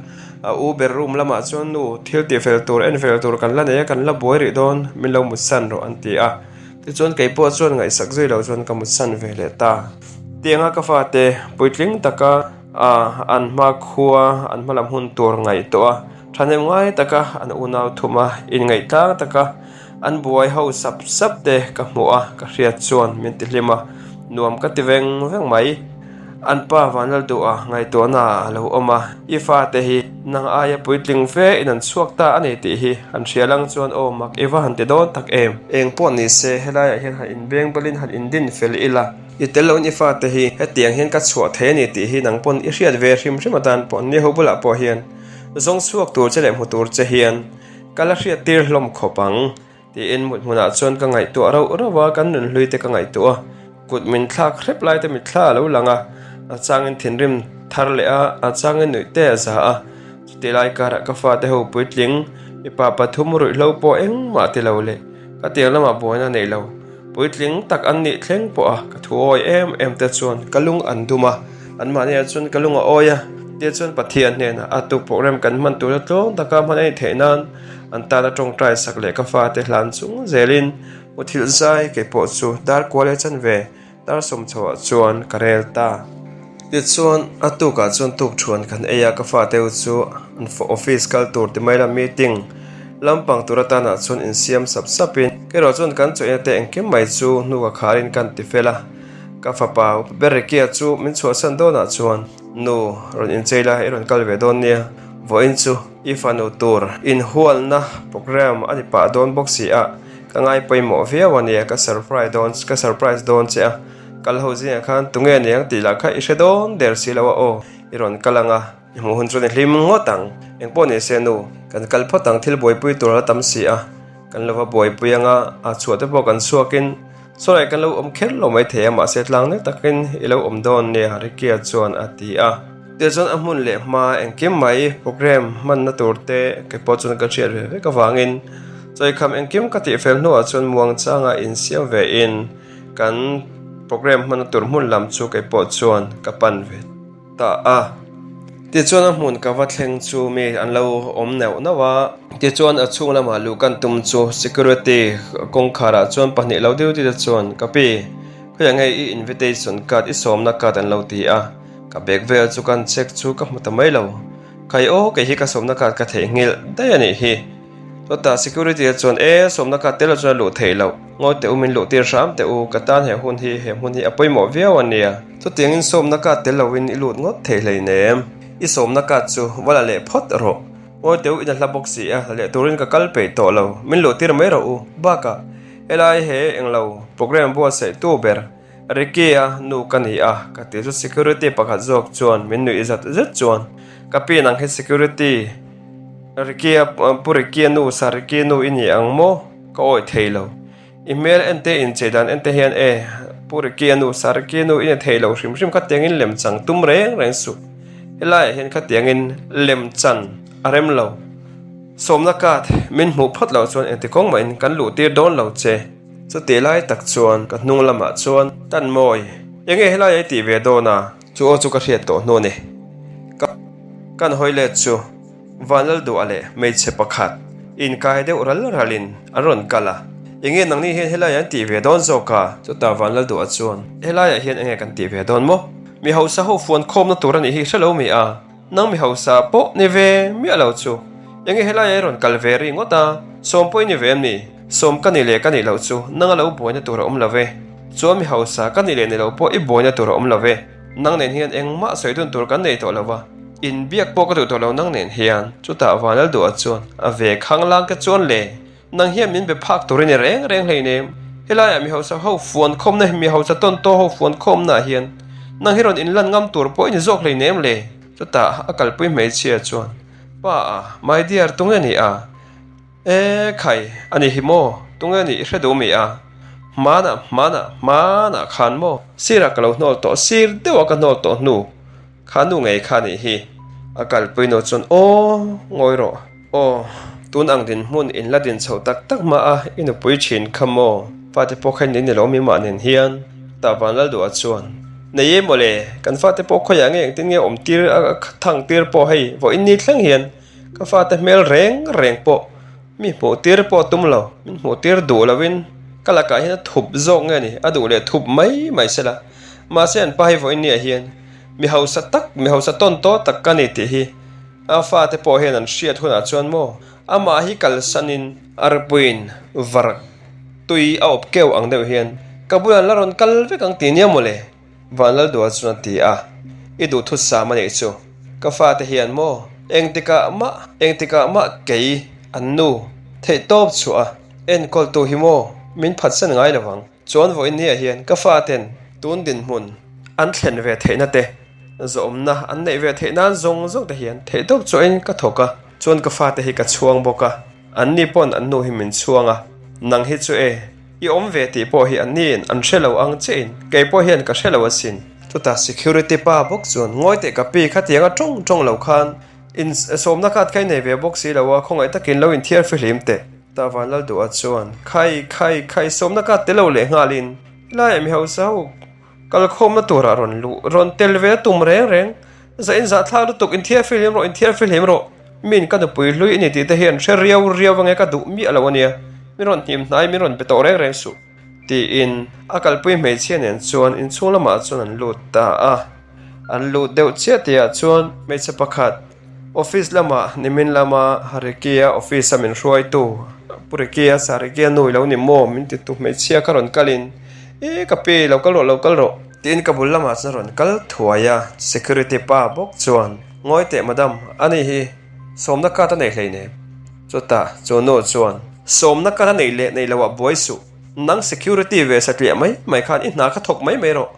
a u ber room lamah chuan nu thil tifel tur en fel tur kan la nei a, kan la buai rih dawn, min lo mutsan rawh an ti a, tichuan kei pawh chuan ngaihsak zui lo chuan ka mutsan ve leh ta. Tianga ka fate puitling taka. A, an hma khua, an hma lam hun tur ngaihtuah a, thahnem ngai taka an unau thum a, inngaih tlang taka an buai ho sap sap te ka hmuh a, ka hriat chuan min ti hlim a, nuam ka ti veng veng mai. An pa Vanlalduha ngaihtuahna ah a lo awm a, i fate hi nang aia puitling fe in an chhuak ta a ni tih hi han hria lang chuan aw mak i va han ti dawn tak em. Eng pawh ni se helaiah hian han inbeng belin han indin fel ila. I tel loin i fate hi hetiang hian ka chhuah thei a ni tih hi nang pawn i hriat ve hrim hrim atan pawh ni ho bulah pawh hian zawng chhuak tur che leh hmu tur che hian ka la hriat tir hlawm khawp ang. Tiin mut hmunah chuan ka ngaihtuah rauh rauh a, kan nunhlui te ka ngaihtuah a, kut min thlak hrep lai te mitthla a lo lang a, a changin thinrim thar leh a, a changin nuih te a za a, chutih lai karah ka fate ho puitling mipa pathum ruihhlo pawh engmah ti lo leh ka tiang lamah buaina nei lo. Puitling tak an nih thleng pawh a, ka thu awi em em te chuan ka lung an dum a, anmahniah chuan ka lung a awi a, tia chuan Pathian hnenah a tuk program kan hman tura tlawng taka hman a ni theih nan an tana tawngtai sak leh ka fate hlan chung zelin muthilh zai kei pawh chu dar kual e chanve dar sawm chhoah chuan ka rel ta. Tichuan a tukah chuan tuk thuan kan ei a, ka fate ho chu an office kal tur ti mai la meeting lampang tur atanah chuan insiam sap sap in kerawh chuan kan chawina te engkim mai chu hnu ka khar in kan ti fel a, ka fapa upa ber Ricky-a chu min chhuahsan dawnah chuan nu rawn inchei la i rawn kal ve dawn nia, vawiin chu i fanu tur inhualna program a ni pah dawn bawk si a, ka ngai pawimawh viau a nia ka surprise dawn ka surprise dawn che a. Kal ho zingah khan tunge niang tih lah kha i hre dawn der si lo a aw, i rawn kal ang a, i hmuh hun chuan i hlim ngawt ang. Engpawh ni se nu, kan kal phawt ang thil buaipui tur a la tam si a, kan lo va buaipui ang a, a chhuah te pawh kan chhuakin saw kan lo awm kher lo maithei a mahse tlang nek takin i lo awm dawn nia Ricky-a chuan a ti a. Tichuan a hmun leh hma engkim mai program hmanna tur te kei pawh chuan ka hriat ve vek avangin chawikham engkim ka tihfel hnuah chuan muangchanga insiam ve in, Kan program hmana tur hmun lam chu kei pawh chuan ka pan ve ta a. Tichuan a hmun ka va thleng chu mi an lo awm neuh neuh a. Tichuan a chhung lamah luh kan tum chu security kawngkhar ah chuan pahnih lo duty te chuan ka pi khawiah nge i invitation card i sawmna card an lo ti a. Ka bag vel chu kan check chu ka hmu ta mai lo. Khai aw kei hi ka sawmna card ka theihnghilh daih a nih hi. Chutah security a chuan e sawmna kha tel chuan a luh theih loh. Ngawi teh u min luh tir hram teh u, ka tan he hun hi he hmun hi a pawimawh viau a nia. Chutiangin sawmna kha tel loin i lut ngawt thei hleinem. I sawmna kha chu va la leh phawt rawh. Ngawi teh u in a hla bawk si a, la leh turin ka kal peih tawh lo. Min luh tir mai rawh u. Bakah helai he englo program buatsaih tu ber Ricky-a nu ka ni a, ka ti chu security pakhat zawk chuan min nuih zat zet chuan ka pi nang hi security Ricky-a pu Ricky-a nu sa Ricky-a nu i ni ang maw? Ka awih thei lo. I hmel en te inchei dan en te hian e pu Ricky-a nu sa Ricky-a nu i ni thei lo hrim hrim khatiangin lem chang tum reng reng suh. Helaiah hian khatiangin lem chan a rem lo. Sawmna card min hmuh phawt loh chuan engti kawng mahin kan luh tir dawn lo che. Chutih lai tak chuan ka hnung lamah chuan Tan mawi, enge helai ai tih ve dawn a? Chu aw chu ka hriat tawh hnu a ni. Ka kan hawi let chu Vanlalduah leh hmeichhe pakhat inkai deuh ral ralin an rawn kal a. Enge nangni hian helaiah an tih ve dawn zawk a? Chutah Vanlalduah chuan Helaiah hian enge kan tih ve dawn maw? Mi hausa ho fuan khawmna tur a nih hi hre lo mi a? Nang mi hausa pawh ni ve miah lo chu enge helai ai rawn kal ve ri ngawt a, sawm pawh i ni ve em ni? Sawm ka ni leh ka nih loh chu nanga lo buaina tur a awm lo ve. Chuan mi hausa ka nih leh ni lo pawh i buaina tur a awm lo ve. Nang nen hian engmah sawi dun tur kan nei tawh lo va, inbiak pawh ka duh tawh lo nang nen hian. Chutah Vanlalduha chuan a ve khanglang te chuan le. Nang hian min be phak tur i ni reng reng hleinem. Helaiah mi hausa ho fuan khawmna hi mi hausa tawn tawh ho fuan khawmnaah hian nang hi rawn inlan ngam tur pawh i ni zawk hleinem le. Chutah a kalpui hmeichhia chuan, Pa a, my dear tunge ni a? E khai, a ni hi maw? Tunge ni i hre duh mi a? Hmanah, hmanah, hmanah khan maw? Sirah ka lo hnawl tawh, sir deuhah ka hnawl tawh hnu. Kha nu ngei kha nih hi. A kalpui nu chuan aw ngawi rawh. Aw, tun ang dinhmun in la din chhoh tak tak mah a, i nupui thin kha maw? Fate pawh kha in ni lo mi mah nen hian. Tah van lal duh a chuan. Nei e mawle, kan fate pawh khawiah nge engtin nge awm tir a thang tir pawh hei vawiin ni thleng hian ka fate hmel reng reng pawh Mi hmuh tir pawh tum lo, min hmuh tir duh lovin ka lakah hian a thup zawk nge ni, a duh leh thup mai mai se la. Mahse an pa hi vawiin niah hian mi hausa tak, mi hausa tawn tawh tak ka ni tih hi a fate pawh hian an hriat hunah chuan maw amah hi kalsanin arpuiin vark tui a awp keuh ang deuh hian ka bulah an la rawn kal vek ang tih nia mawle. Vanlalduha chuan a ti a, I duhthusam a nih chu, ka fate hian maw engtikah mah engtikah mah kei an nu theihtawp chhuah a enkawltu hi maw min phatsan ngai lo vang, chuan vawiin niah hian ka faten tun dinhmun an thlen ve theihna te zawmna an neih ve theih nan zawng zawng te hian theihtawp chhuahin ka thawk a, chuan ka fate hi ka chhuang bawk a, anni pawn an nu hi min chhuang a. Nang hi chu e, i awm ve tih pawh hi an niin an hre lo ang che in, kei pawh hian ka hre lo asin. Chutah security pa bawk chuan ngawi teh ka pi khatiang a tawng tawng lo khan in sawmna card kha i nei ve bawk si lo a, khawngaih takin lo inthiar fihlim teh. Tah Vanlalduha chuan khai khai khai sawmna card te lo leh nghalin helaiah mi hausa ho Kalkhawmna turah rawn luh, rawn tel ve a tum reng reng. Zah in zah thlak lutuk, inthiar fihlim rawh, inthiar fihlim rawh. Min ka nupui hlui i ni tih te hian hre riau riau ange ka duh miah lo ania. Min rawn hnim hnai, min rawn be tawh reng reng suh. Tiin a kalpui hmeichhia nen chuan inchhung lamah chuan an lut ta a. An lut deuh chiah tihah chuan hmeichhe pakhat, Office lamah nimin lama Harikia office a min hruaitu Pu Rikia Sarikia nu i lo ni maw min ti tu hmeichhia kha rawn kalin E ka pi lo kal rawh lo kal rawh tiin ka bul lamah chuan rawn kal thuai a security pa bawk chuan Ngawi teh madam ani hi sawmna card a nei hleinem chutah chu nu chuan Sawmna card a neih leh neih loh ah buai suh nang security ve satliah mai mai khan i hna kha thawk mai mai rawh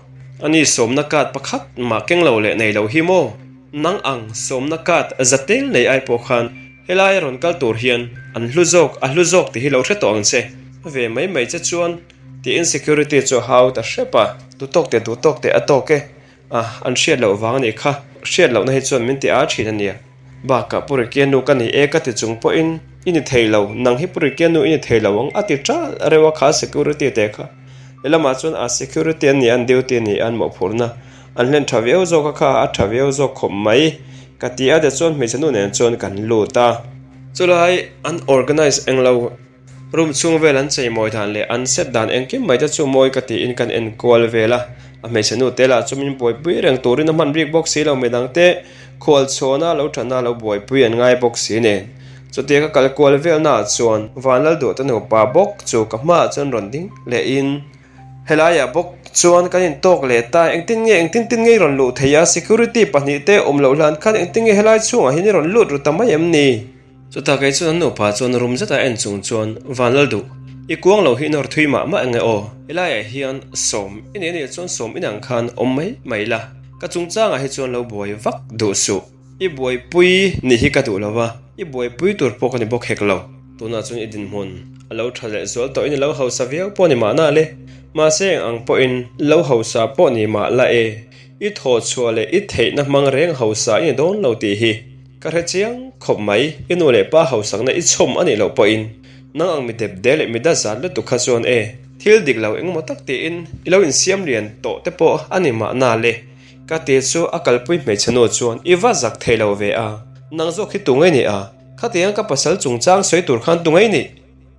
ani sawmna card pakhat mah keng lo leh nei lo hi maw. Nang ang sawmna card za tel nei ai pawh khan helai a rawn kal tur hian an hlu zawk, a hlu zawk tih hi lo hre tawh ang che. Ve mai mai che chuan tiin security chu a hau ta hrep a. Duhtawk teh duhtawk teh a tawk e. A, an hriat loh vang a nih kha. Hriat lohna hi chuan min ti a thin a nia. Bakah Pu Rikianu ka ni e ka ti chung pawhin i ni thei lo, nang hi Pu Rikianu i ni thei lo ang a ti ṭalh reuh a kha security te kha. Helamah chuan a security an ni a, an duty a ni a, an mawhphurhna. An hlen tha viau zawk a kha a tha viau zawk khawp mai ka ti a tichuan hmeichhe nu nen chuan kan lut a. Chulai an organize englo room chhung vel an cheimawi dan leh an set dan engkim mai te chu mawi ka tiin kan en kual vel a, a hmeichhe nu te lah chu min buaipui reng turin a hman bik bawk si lo midang te khual chhuahna lo tana lo buaipui an ngai bawk si nen. Chutia ka kal kual vel naah chuan Vanlalduhte nupa bawk chu ka hmaah chuan rawn ding lehin. Helaiah bawk chuan kan intawk leh ta, engtin nge engtin tin nge i rawn luh theih a, security pahnihte awm loh hlan khan engtin nge helai chhungah hian i rawn lut ru ta mai em ni? Chutah kei chuan an nupa chuan rum zeta en chung chuan Vanlal duh, i kuang lo hi i nawr thui mah mah enge aw, helaiah hian sawm i nei anih chuan sawm inang khan awm mai mai la, ka chungchangah hi chuan lo buai vak duh suh. I buaipui nih hi ka duh lo va, i buaipui tur pawh ka ni bawk hek lo. Tunah chuan i dinhmun a lo tha leh zual tawhin i lo hausa viau pawh ni mahna le. Mahse eng ang pawhin lo hausa pawh ni mah la e, i thawhchhuah leh i theihna hmang reng hausa i ni dawn lo tih hi ka hre chiang khawp mai. I nu leh pa hausakna i chhawm a nih loh pawhin nang ang mi dep de leh mi da zat lutuk kha chuan e, thil dik lo engemaw tak tiin i lo insiam lian tawh te pawh a ni mahna le. Ka ti chu a kalpui hmeichhe nu chuan i va zak thei lo ve a, nang zawk hi tu ngei ni a, khatiang ka pasal chungchang sawi tur khan tu ngei ni?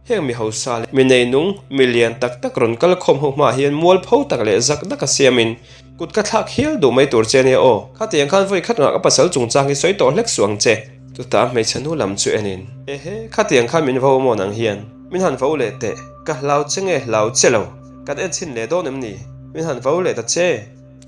Heng mi hausa leh mi neinung, mi lian tak tak rawn kal khawm ho hmaah hian mualpho tak leh zak daka siamin kut ka thlak hial duh mai tur che ania aw, khatiang khan vawi khat ngah ka pasal chungchang hi sawi tawh hlek suh ang che. Chutah hmeichhe nu lam chu enin, Ehe, khatiang khan min vo maw nang hian, min han vo leh teh, ka hlau che nge hlau che lo, kan en chhin leh dawn em ni, min han vo leh ta che.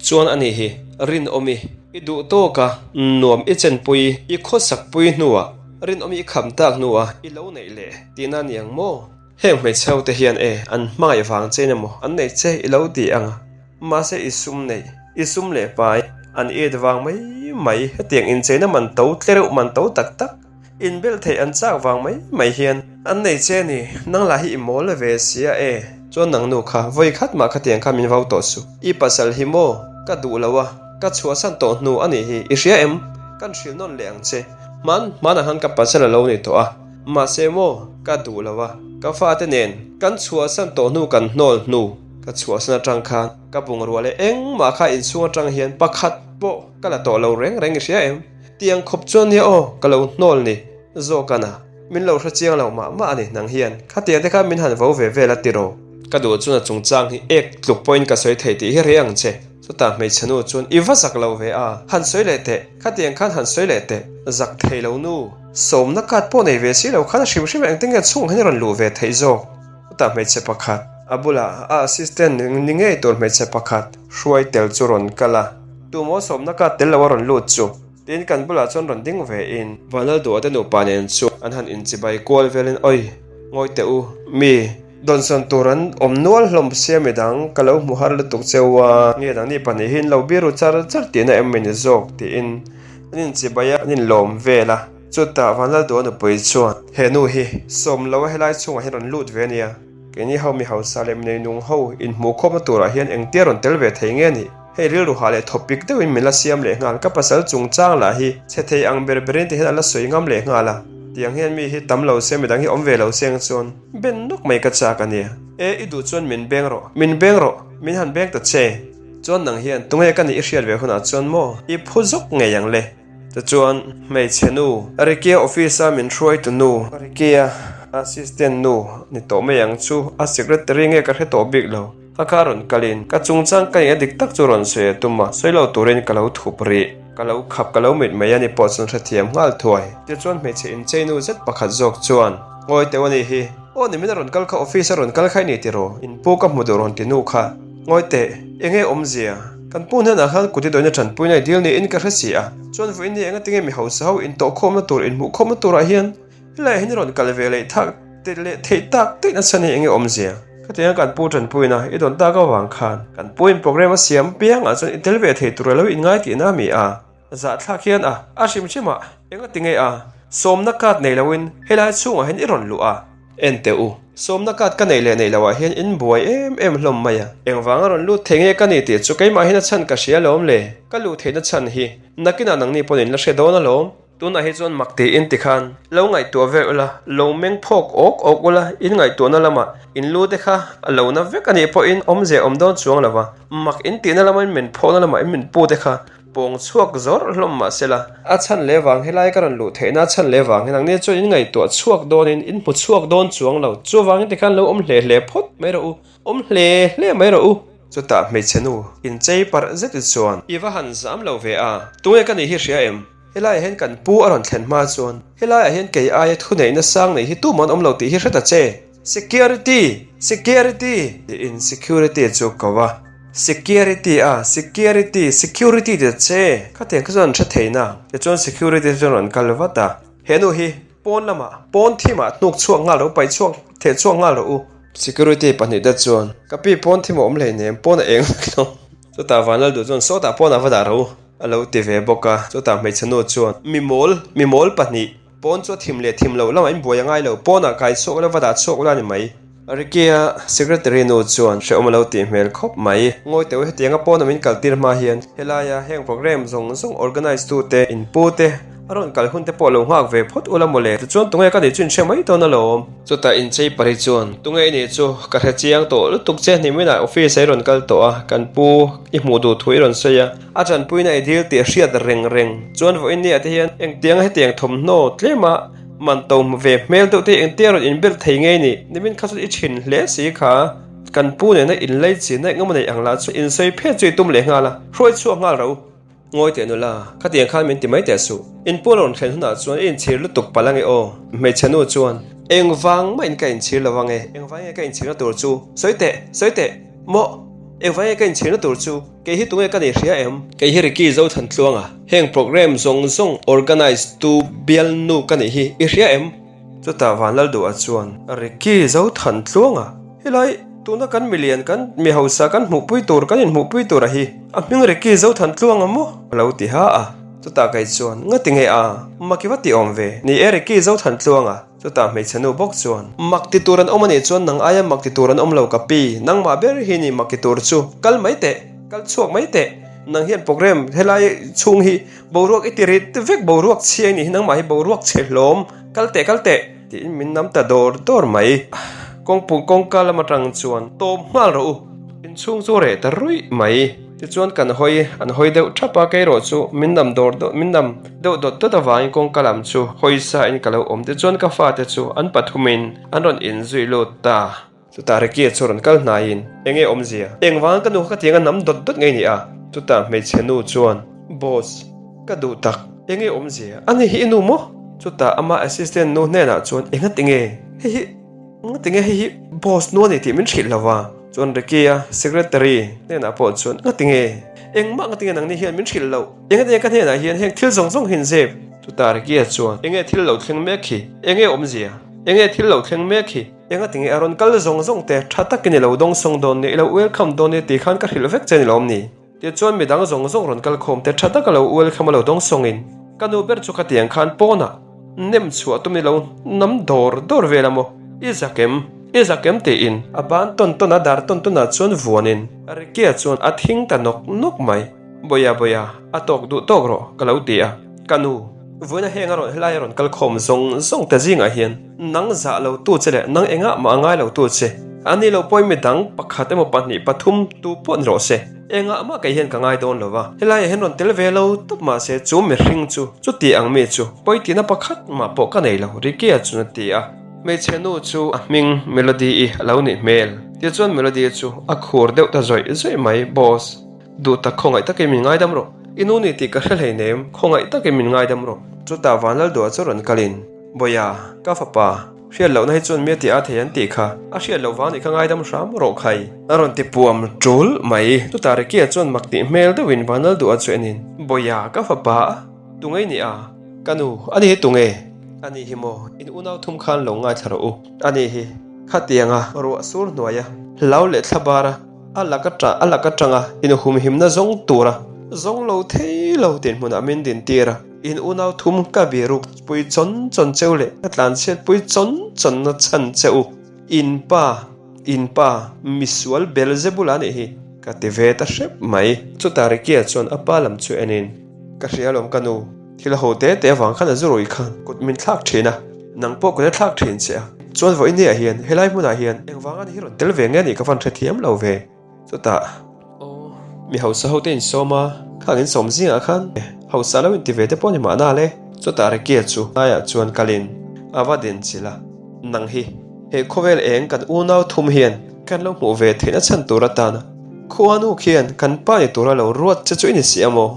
Chuan a nih hi, Rinawmi, i duh tawk a, nuam i chenpui, i khawsakpui hnuah, Rinawmi i kham tak hnuah i lo neih leh tihna a ni ang maw? Heng hmeichhe ho te hian e, an hmangaih vang che in emaw an nei che i lo ti ang a, mahse i sum neih, i sum leh pai, an it vang mai mai, hetiang incheina man to tle reuh man to tak tak, Inbelh theih an chak vang mai mai hian an nei che ni, nang lah hi i mawl ve sia e. Chuan nang nu kha vawi khat mah khatiang kha min vau tawh suh. I pasal hi maw? Ka duh lo a, ka chhuahsan tawh hnu a nih hi, i hria em? Kan hrilh nawn leh ang che. Hman hmanah khan ka pasal a lo ni tawh a, mahse maw? Ka duh lo a, ka fate nen kan chhuahsan tawh hnu kan hnawl hnu ka chhuahsan atang khan ka bungrua leh engmah kha inchhung atang hian pakhat pawh ka la tawh lo reng reng i hria em? Tiang khawp chuan nia aw, ka lo hnawl ni. Zawk ana, min lo hre chiang lo mah mah a ni nang hian. Khatiang te khan min han vo ve vel a tiraw. Ka duh chuan a chungchang hi ek tluk pawhin ka sawi thei tih hi rei ang che. Chutah hmeichhe nu chuan i va zak lo ve a, han sawi leh teh, khatiang khan han sawi leh teh. Zak thei lo nu, sawmna card pawh nei ve si lo khan a hrim hrim engtin nge chhungah hian i rawn luh ve theih zawk. Chutah hmeichhe pakhat, a bulah a assistant ni ngei tur hmeichhe pakhat hruai tel chu rawn kal a. Tumaw sawmna ka tel lo a rawn lut chu tiin kan bulah chuan rawn ding ve in. Vanlalduha te nupa nen chu an han inchibai kual velin Oi, ngawi teh u, mi dawnsawn tur an awm nual hlawm sia midang ka lo hmu har lutuk cheu a, nge nangni pahnih hi in lo biru char char tihna em mai ni zawk tiin an inchibai a, an inlawm vel a. Chutah Vanlalduha nupui chuan, He nu hi sawm lo a helai chhungah hian rawn lut ve a nia. Keini ho mi hausa leh minei-nung ho inhmuhkhawmna turah hian engtia rawn tel ve thei nge ni? Hei rilru hah leh thawpik deuhin min la siam leh nghal. Ka pasal chungchang lah hi chhe thei ang ber berin ti hian a la sawi ngam leh nghal a. Tiang hian mi hi tam lo se midang hi awm ve lo se ang chuan ben nawk mai ka chak a nia. E, i duh chuan min beng rawh, min beng rawh, min han beng ta che. Chuan nang hian tunge ka nih i hriat ve hunah chuan maw i phu zawk ngei ang le. Tichuan hmeichhe nu, Ricky-a office-a min hruaitu nu, Ricky-a assistant nu ni tawh mai ang chu, a secretary nge ka hre tawh bik lo. Ka kha rawn kalin ka chungchang ka eng a dik tak chu rawn sawi a tum a, sawi lo turin ka lo thup rih. Ka lo khap ka lo mit mai a ni pawh chuan hrethiam nghal thuai. Tichuan hmeichhe inchei nu zet pakhat zawk chuan, Ngawi teuh a nih hi. Aw nimin a rawn kal kha office a rawn kal kha i ni tiraw? In pu ka hmu duh rawn ti nu kha. Ngawi teh, eng nge awmzia? Kan pu hnenah khan kut i dawina tanpuina i dil niin ka hre si a. Chuan vawiin hi engatinge mi hausa ho intawhkhawmna tur inhmuhkhawmna turah hian Helaiah hian i rawn kal ve leh thak teh leh theih tak daih na chhan hi enge awmzia? Khatianga kan pu tanpuina i dawn tak avang khan kan puin program a siam piangah chuan i tel ve thei tur alo inngai tihna a mi a? Zahthlak hian a a hrim hrim a, enga ti nge a? Sawmna card nei loin helai chhungah hian i rawn luh a. En teh u, sawmna card ka neih leh neih loah hian in buai em em hlawm mai a. Engvanga rawn lut thei nge ka ni tih chu keimah hian a chhan ka hria alawm le. Ka luh theihna chhan hi nakinah nangni pawn in la hre dawn alawm. Tunah hi chuan mak tiin tikhan lo ngaihtuah vel ula, lo meng phawk awk awk ula, in ngaihtuahna lamah in lu te kha a lo na vek a nih pawhin awmzia awm dawn chuang lo va, mak in tihna lama in men phawkna lamah in min pu te kha pawng chhuak zawrh hlawm mah se la. A chhan leh vang helai ka rawn luh theihna a chhan leh vang hian ang chuan in ngaihtuah chhuak dawnin in hmu chhuak dawn chuang lo, chuvangin tikhan lo awm hle hle phawt mai rawh u, awm hle hle mai rawh u. Chutah hmeichhe nu inchei parh zet chuan. I va han zam lo ve a, tunge ka nih hi hria em? Helaiah hian kan pu a rawn thlen hma chuan helaiah hian kei aia thuneihna sang nei hi tumah an awm lo tih hi hre ta che. Security! Security! Tiin security chu ko a. Security a, security, security ti ta che. Khatiang kha chuan an hre thei na. Tichuan security chu an rawn kal vat a. He nu hi pawn lamah, pawn thimah hnuk chhuak nghal rawh u, paih chhuak, theh chhuak nghal rawh u. Security pahnihte chuan ka pi pawn thim a awm hleinem, pawn a eng vek lo. Chutah Vanlalduh chuan sawtah pawnah va dah rawh u. A lo ti ve bawk a, chutah hmeichhe nu chuan, Mi mawl, mi mawl pahnih, pawn chu a thim leh thim loh lamah in buai a ngai lo, pawnah kai chhuak ula va dah chhuak ula a ni mai. Ricky-a secretary nu chuan hrehawm a lo tih hmel khawp mai. Ngawi teuh hetianga pawna min kal tir hma hian helaia heng program zawng zawng organise tute, in pu te, a rawn kal hun te pawh lo nghak ve phawt ula mawle, tichuan tunge ka nih chu in hre mai dawn alawm. Chutah inchei pari chuan, Tunge i nih chu, ka hre chiang tawh lutuk che, niminah office ah i rawn kal tawh a, kan pu i hmuh duh thu i rawn sawi a, a tanpuina i dil tih a hriat reng reng. Chuan vawiin ni ah te hian engtianga hetiang thawmhnaw tlema man to hmu ve hmel deuh te hi engtia rawn inbelh thei ngei ni? Nimin kha chuan i thin hle si kha, kan pu nena inlei chin a engemaw neih ang lah chu insawi phet chu i tum leh nghal a, hruai chhuak nghal ro. Ngawi teh nula, khatiang khan min ti mai teh suh. In pawl a rawn thlen hunah chuan i inchhir lutuk palh ange aw. Hmeichhe nu chuan, Engvang mah in ka inchhir lo ange, engvang nge ka inchhirna tur chu? Sawi teh, sawi teh, mawh! Engvang nge ka inchhirna tur chu? Kei hi tunge ka nih hria em? Kei hi Ricky Zothantluanga, heng program zawng zawng organise tu bialnu ka nih hi i hria em? Chutah Vanlalduha chuan, Ricky Zothantluanga, helai tuna kan milian kan mi hausa kan hmuhpui tur kan inhmuhpui tur a hi, a hming Ricky Zothantluanga maw? A lo ti ha a. Chutah kei chuan, Ngati nge a? Mak i va ti awm ve. Ni e Ricky Zothantluanga. Chutah hmeichhe nu bawk chuan, Mak ti tur an awm a nih chuan nang aia mak ti tur an awm lo ka pi, nangmah ber hi ni mak ti tur chu. Kal mai teh, kal chhuak mai teh. Nang hian program helai chhung hi Boruak i ti rit vek boruak chhia i nih hi nangmah hi boruak chhe hlawm kal teh kal teh tiin min nam ta dawr dawr mai. Kawngpui kawngka lam atang chuan tawp nghal rawh u inchhung chu reh ta ruih mai. Tichuan kan hawi an hawi deuh thap a kei rawh chu min nam dawr dawt min nam deuh dawt dawt avangin kawngka lam chu hawi sa in ka lo awm tichuan ka fate chu an pathumin an rawn inzui lut ta. Chutah Ricky-a chu rawn kal hnaiin, Eng nge awmzia? Engvang ka nu kha ka tiang a nam dawt dawt ngei ni a? Chutah hmeichhe nu chuan, Boss, ka duh tak, eng nge awmzia? A ni hi i nu maw? Chutah ama assistant nu hnenah chuan, Enga tinge? Hei hi, enga tinge hei hi boss nu a ni tih min hrilh lo va? Chuan Ricky-a secretary hnenah pawh chuan, Enga tinge? Engmah nga tinge nangni hian min hrilh loh? Enga tinge ka hnenah hian heng thil zawng zawng hi in zep? Chutah Ricky-a chuan, Enge thil lo thleng mek hi? Enge awmzia? Enge thil lo thleng mek hi? Enga tinge a rawn kal zawng zawng te tha takin i lo dawng sawng dawn nia, i lo welcome dawn nia tih khan ka hrilh vek che ni lawm ni? Tichuan midang zawng zawng rawn kal khawm te tha taka lo welcome a lo dawng sawngin ka nu ber chu khatiang khan pawnah. Nem chhuah tum i lo nam dawr dawr vel a maw? I zak em? I zak em? tiin a ban tawn tawn a, dar tawn tawn ah chuan vuanin Ricky-a chuan a thing ta nawk nawk mai. Bawia bawia, a tawk duh tawk rawh ka lo ti a, ka nu, vawiina heng a rawn helai a rawn kal khawm zawng zawng ta zingah hian nang zah lo tu che leh nang engah mah a ngai lo tu che, a ni lo pawhin mi dang pakhat emaw pahnih pathum tu pawh ni rawh se, engah mah kei hian ka ngai dawn lo va, helaiah hian rawn tel ve lo tawp mah se chu mihring chu chuti ang mi chu pawitina pakhat mah pawh ka nei lo Ricky-a chuan a ti a. Hmeichhe nu chu a hming Melody-i a lo nih hmel. Tichuan Melody chu a khur deuh ta zawih zawih mai, Boss. Duh tak khawngaih takin min ngaidam rawh. I nu ni tih ka hre hleinem, khawngaih takin min ngaidam rawh. Chutah Vanlalduah chu rawn kalin, Bawia, ka fapa, hriat lohna hi chuan mi a ti a thei an tih kha, a hriat loh vang nih kha ngaidam hram rawh khai. A rawn ti puam tul mai. Chutah Ricky-a chuan mak tih hmel deuhin Vanlalduah chu enin, Bawia, ka fapa, tunge i nih a? Ka nu, ani hi tunge? Ani hi maw, in unau thum khan lo ngaithla rawh u. Ani hi, khatianga ruah sur hnuaia hlau leh thlabara, A lak atang a lak atanga inhumhimna zawng tura zawng lo thei lo dinhmunah min dintir a, in unau thum ka biruk pui chawn chawn cheu leh ka tlanchhiat pui chawn chawnna chhan che u, in pa, in pa, misual Belzebul a nih hi, ka ti ve ta hrep mai. Chutah Ricky-a chuan a pa lam chu enin, Ka hria alawm ka nu, thil ho te te avang khan a zu rui khan kut min thlak thin a, nang pawh kut a thlak thin che a. Chuan vawiin ni ah hian helai hmunah hian engvanga ni hi rawn tel ve nge nih ka van hrethiam lo ve. Chutah aw mi hausa ho te insawm a, khang insawm zingah khan hausa lo inti ve te pawh ni mahna le. Chutah Ricky-a chu hnaiah chuan kalin a va din chilh a, nang hi he khawvel eng kan unau thum hian kan lo hmuh ve theihna chhan tur atana khuanu khian kan pa ni tura lo ruat che chu i ni si a maw?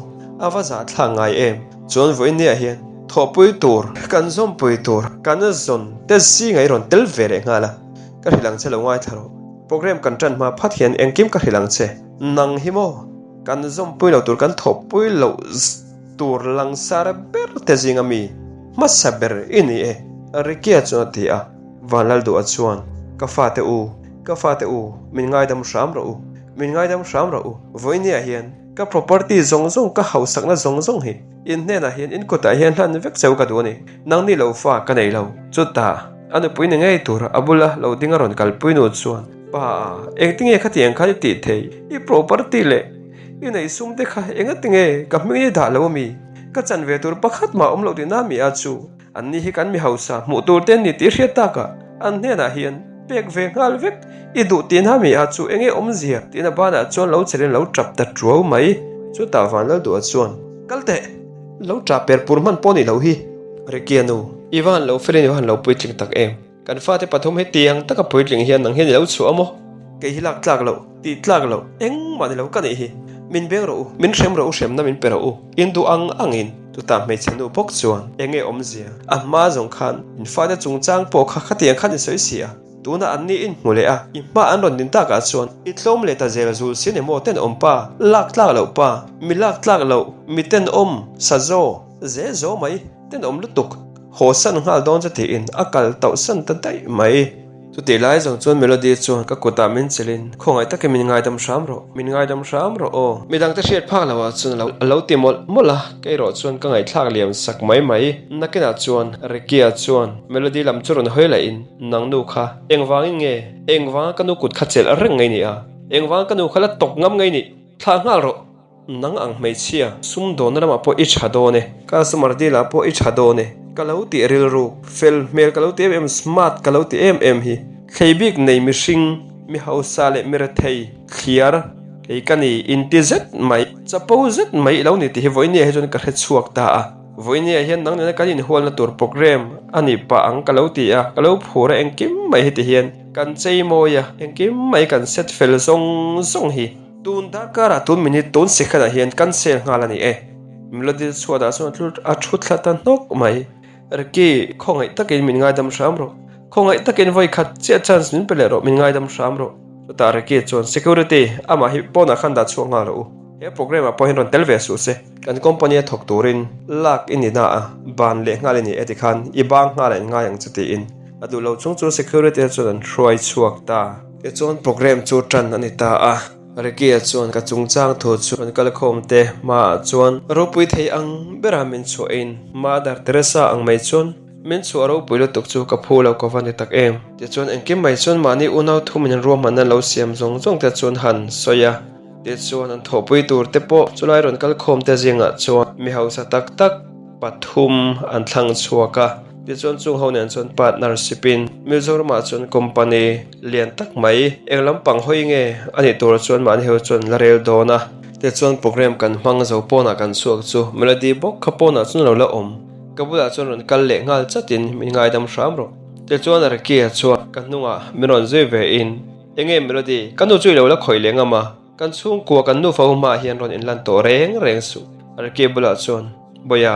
A va zahthlak ngai em? Chuan vawiin ni ah hian thawhpui tur, kan zawmpui tur, kan zawn te zingah i rawn tel ve leh nghal a, ka hrilh ang che lo ngaithla rawh. Program kan tan hma phat hian engkim ka hrilh ang che. Nang hi maw? Kan zawmpui lo tur, kan thawhpui loh tur langsar ber te zinga mi hmasa ber i ni e, Ricky-a chuan a ti a. Vanlalduha chuan, Ka fate u, ka fate u, min ngaidam hram rawh u, min ngaidam hram rawh u, vawiin ni ah hian Ka property zawng zawng, ka hausakna zawng zawng hi in hnenah hian in kutah hian hlan vek cheu ka duh a ni. Nangni lo fa ka nei lo. Chutah, a nupui ni ngei tur a bula lo ding a rawn kalpui nu chuan, Pa, engtinge khatiang khan i tih thei? I property leh i nei sum te kha engatinge ka hming i dah lo a mi? Ka chan ve tur pakhat mah awm lo tihna mi a chu? An ni hi kan mi hausa hmuh tur te an ni tih hriat takah an hnenah hian pek ve nghal vek i duh tihna mi a chu enge awmzia tihna banah chuan lo chelin lo tap ta tuau mai. Chutah Vanlalduha chuan, Kal teh! Lo tah per pur hman pawh nih loh hi. Ricky-a nu, I va han lo felin i va han lo puitling tak em? Kan fate pathum hetiang taka puitling hian nang hian i lo chhuah a maw? Kei hi lak tlak loh, tih tlak loh, engmah ni lo ka nih hi. Min beng rawh u, min hrem rawh u, hremna min pe rawh u, in duh ang angin. Chutah hmeichhe nu bawk chuan eng nge awmzia? A hma zawng khan in fate chungchang pawh kha khatiang khan i sawi si a, tunah an ni in hmu leh a, i hma an rawn din takah chuan i tlawm leh ta zel zul si ni maw tenawm pa, lak tlak loh pa, mi lak tlak loh, mi tenawm, sazaw, ze zaw mai, tenawm lutuk. Haw san nghal dawn chu tiin a kal tauh san ta daih mai. Chutih lai zawng chuan Melody chuan ka kutah min chelin, Khawngaih takin min ngaidam hram rawh, min ngaidam hram rawh aw. Midangte hriat phak loh ah chuan a lo ti mawlh mawlh a, kei erawh chuan ka ngaihthlak liam sak mai mai. Nakinah chuan Ricky-a chuan Melody lam chu rawn hawi lahin, Nang nu kha engvangin nge? Engvanga ka nu kut kha chelh reng ngei ni a? Engvanga ka nu kha la tawk ngam ngei ni? Thlah nghal rawh! Nang ang hmeichhia, sumdawnna lamah pawh i tha dawn e, customer deal ah pawh i tha dawn e, ka lo tih rilru, fel hmel ka lo ti em em, smart ka lo ti em em hi, thlei bik nei mihring, mi hausa leh mi rethei, thliar, kei ka ni, inti zet mai, chapo zet mai i lo ni tih hi vawinia hi chuan ka hre chhuak ta a, vawinia hian nang nena kan inhualna tur program a nih pah ang ka lo ti a, ka lo phur a engkim mai heti hian kan chei mawi a, engkim mai kan set fel zawng zawng hi. Tun darkarah tun minute tun second ah hian cancel nghal a ni e. Melody chhuatah chuan a thu thla ta hnawk mai. Ricky, khawngaih takin min ngaidam hram rawh. Khawngaih takin vawi khat chiah chance min pe leh rawh, min ngaidam hram rawh. Chutah Ricky chuan Security, amah hi pawnah khan dah chhuak nghal rawh u. He program ah pawh hian rawn tel ve suh se. Kan company a thawk turin lak i ni na a, ban leh nghal i ni e tikhan i bang nghal a in ngai ang chu tiin a duh lo chung chu security chuan an hruai chhuak ta. Tichuan program chu tan a ni ta a, Ricky-a chuan ka chungchang thu chu an kal khawm te hmaah chuan ropui thei ang bera min chhuahin Mother Teresa ang mai chuan. Min chhuah ropui lutuk chu ka phu lo ka va ni tak em. Tichuan engkim mai chuan mahni unau thumin an ruahmanna lo siam zawng zawng te chuan han sawi a. Tichuan an thawhpui tur te pawh chulai rawn kal khawm te zingah chuan mi hausa tak tak pathum an thlang chhuak a. Tichuan chung ho nen chuan partnership in Mizoramah chuan company lian tak mai eng lampang hawi nge a nih tur chuan mahni ho chuan la rel dawn a. Tichuan program kan hmang zo pawnah kan chhuak chu Melody bawk kha pawnah chuan a lo la awm. Ka bulah chuan rawn kal leh nghal chatin min ngaidam hram rawh. Tichuan Ricky-a chuan ka hnungah min rawn zui ve in, Enge Melody, ka nu chu i lo la khawih leh ngam a, kan chhungkua kan nufa ho hmaah hian rawn inlan tawh reng reng suh. Ricky bulah chuan, Bawia,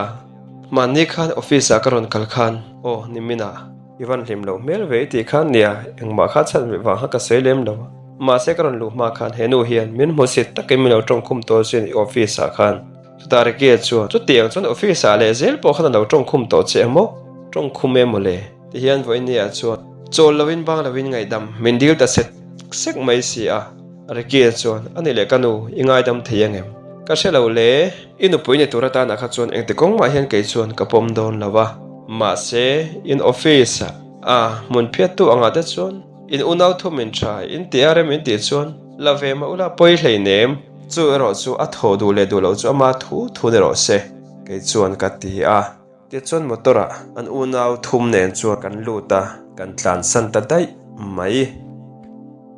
mahni khan office ah ka rawn kal khan, aw niminah i van hlim loh hmel ve i tih khan nia, engmah kha chhan ve vang kha ka sawi lem lo a, mahse ka rawn luh hma khan he nu hian min hmusit takin min lo tawngkhum tawh sin i office ah khan. Chutah Ricky-a chuan, Chutiang chuan office-ah leh zel pawh khan a lo tawngkhum tawh che emaw? Tawngkhum em mawle? Ti hian vawinia chuan chawl loin bang loin ngaihdam min dil ta sek sek mai si a. Ricky-a chuan, A ni leh ka nu, i ngaidam thei ang em? Ka hre lo le, i nupui ni tur atanah kha chuan engti kawng mah hian kei chuan ka pawm dawn lo a. Mahse, in office-ah a hmun phiattu angah te chuan in unau thum in tha, in ti a rem in tih chuan la ve mah ula pawi hleinem. Chu erawh chu a thaw duh leh duh loh chu ama thu thu ni rawh se, kei chuan ka ti a. Tichuan motor ah an unau thum nen chuan kan lut a, kan tlansan ta daih mai.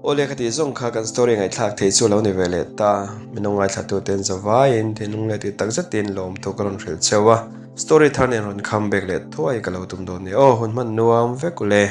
Awle ka tih zawng kha kan story ngaihthlak thei chu lo ni ve leh ta, min lo ngaithla tu ten zavaiin thinlung leh tih tak zetin lawmthu ka rawn hrilh cheu a, story thar nen rawn come back leh thuai ka lo tum dawn ni aw, hun hman nuam vek ule.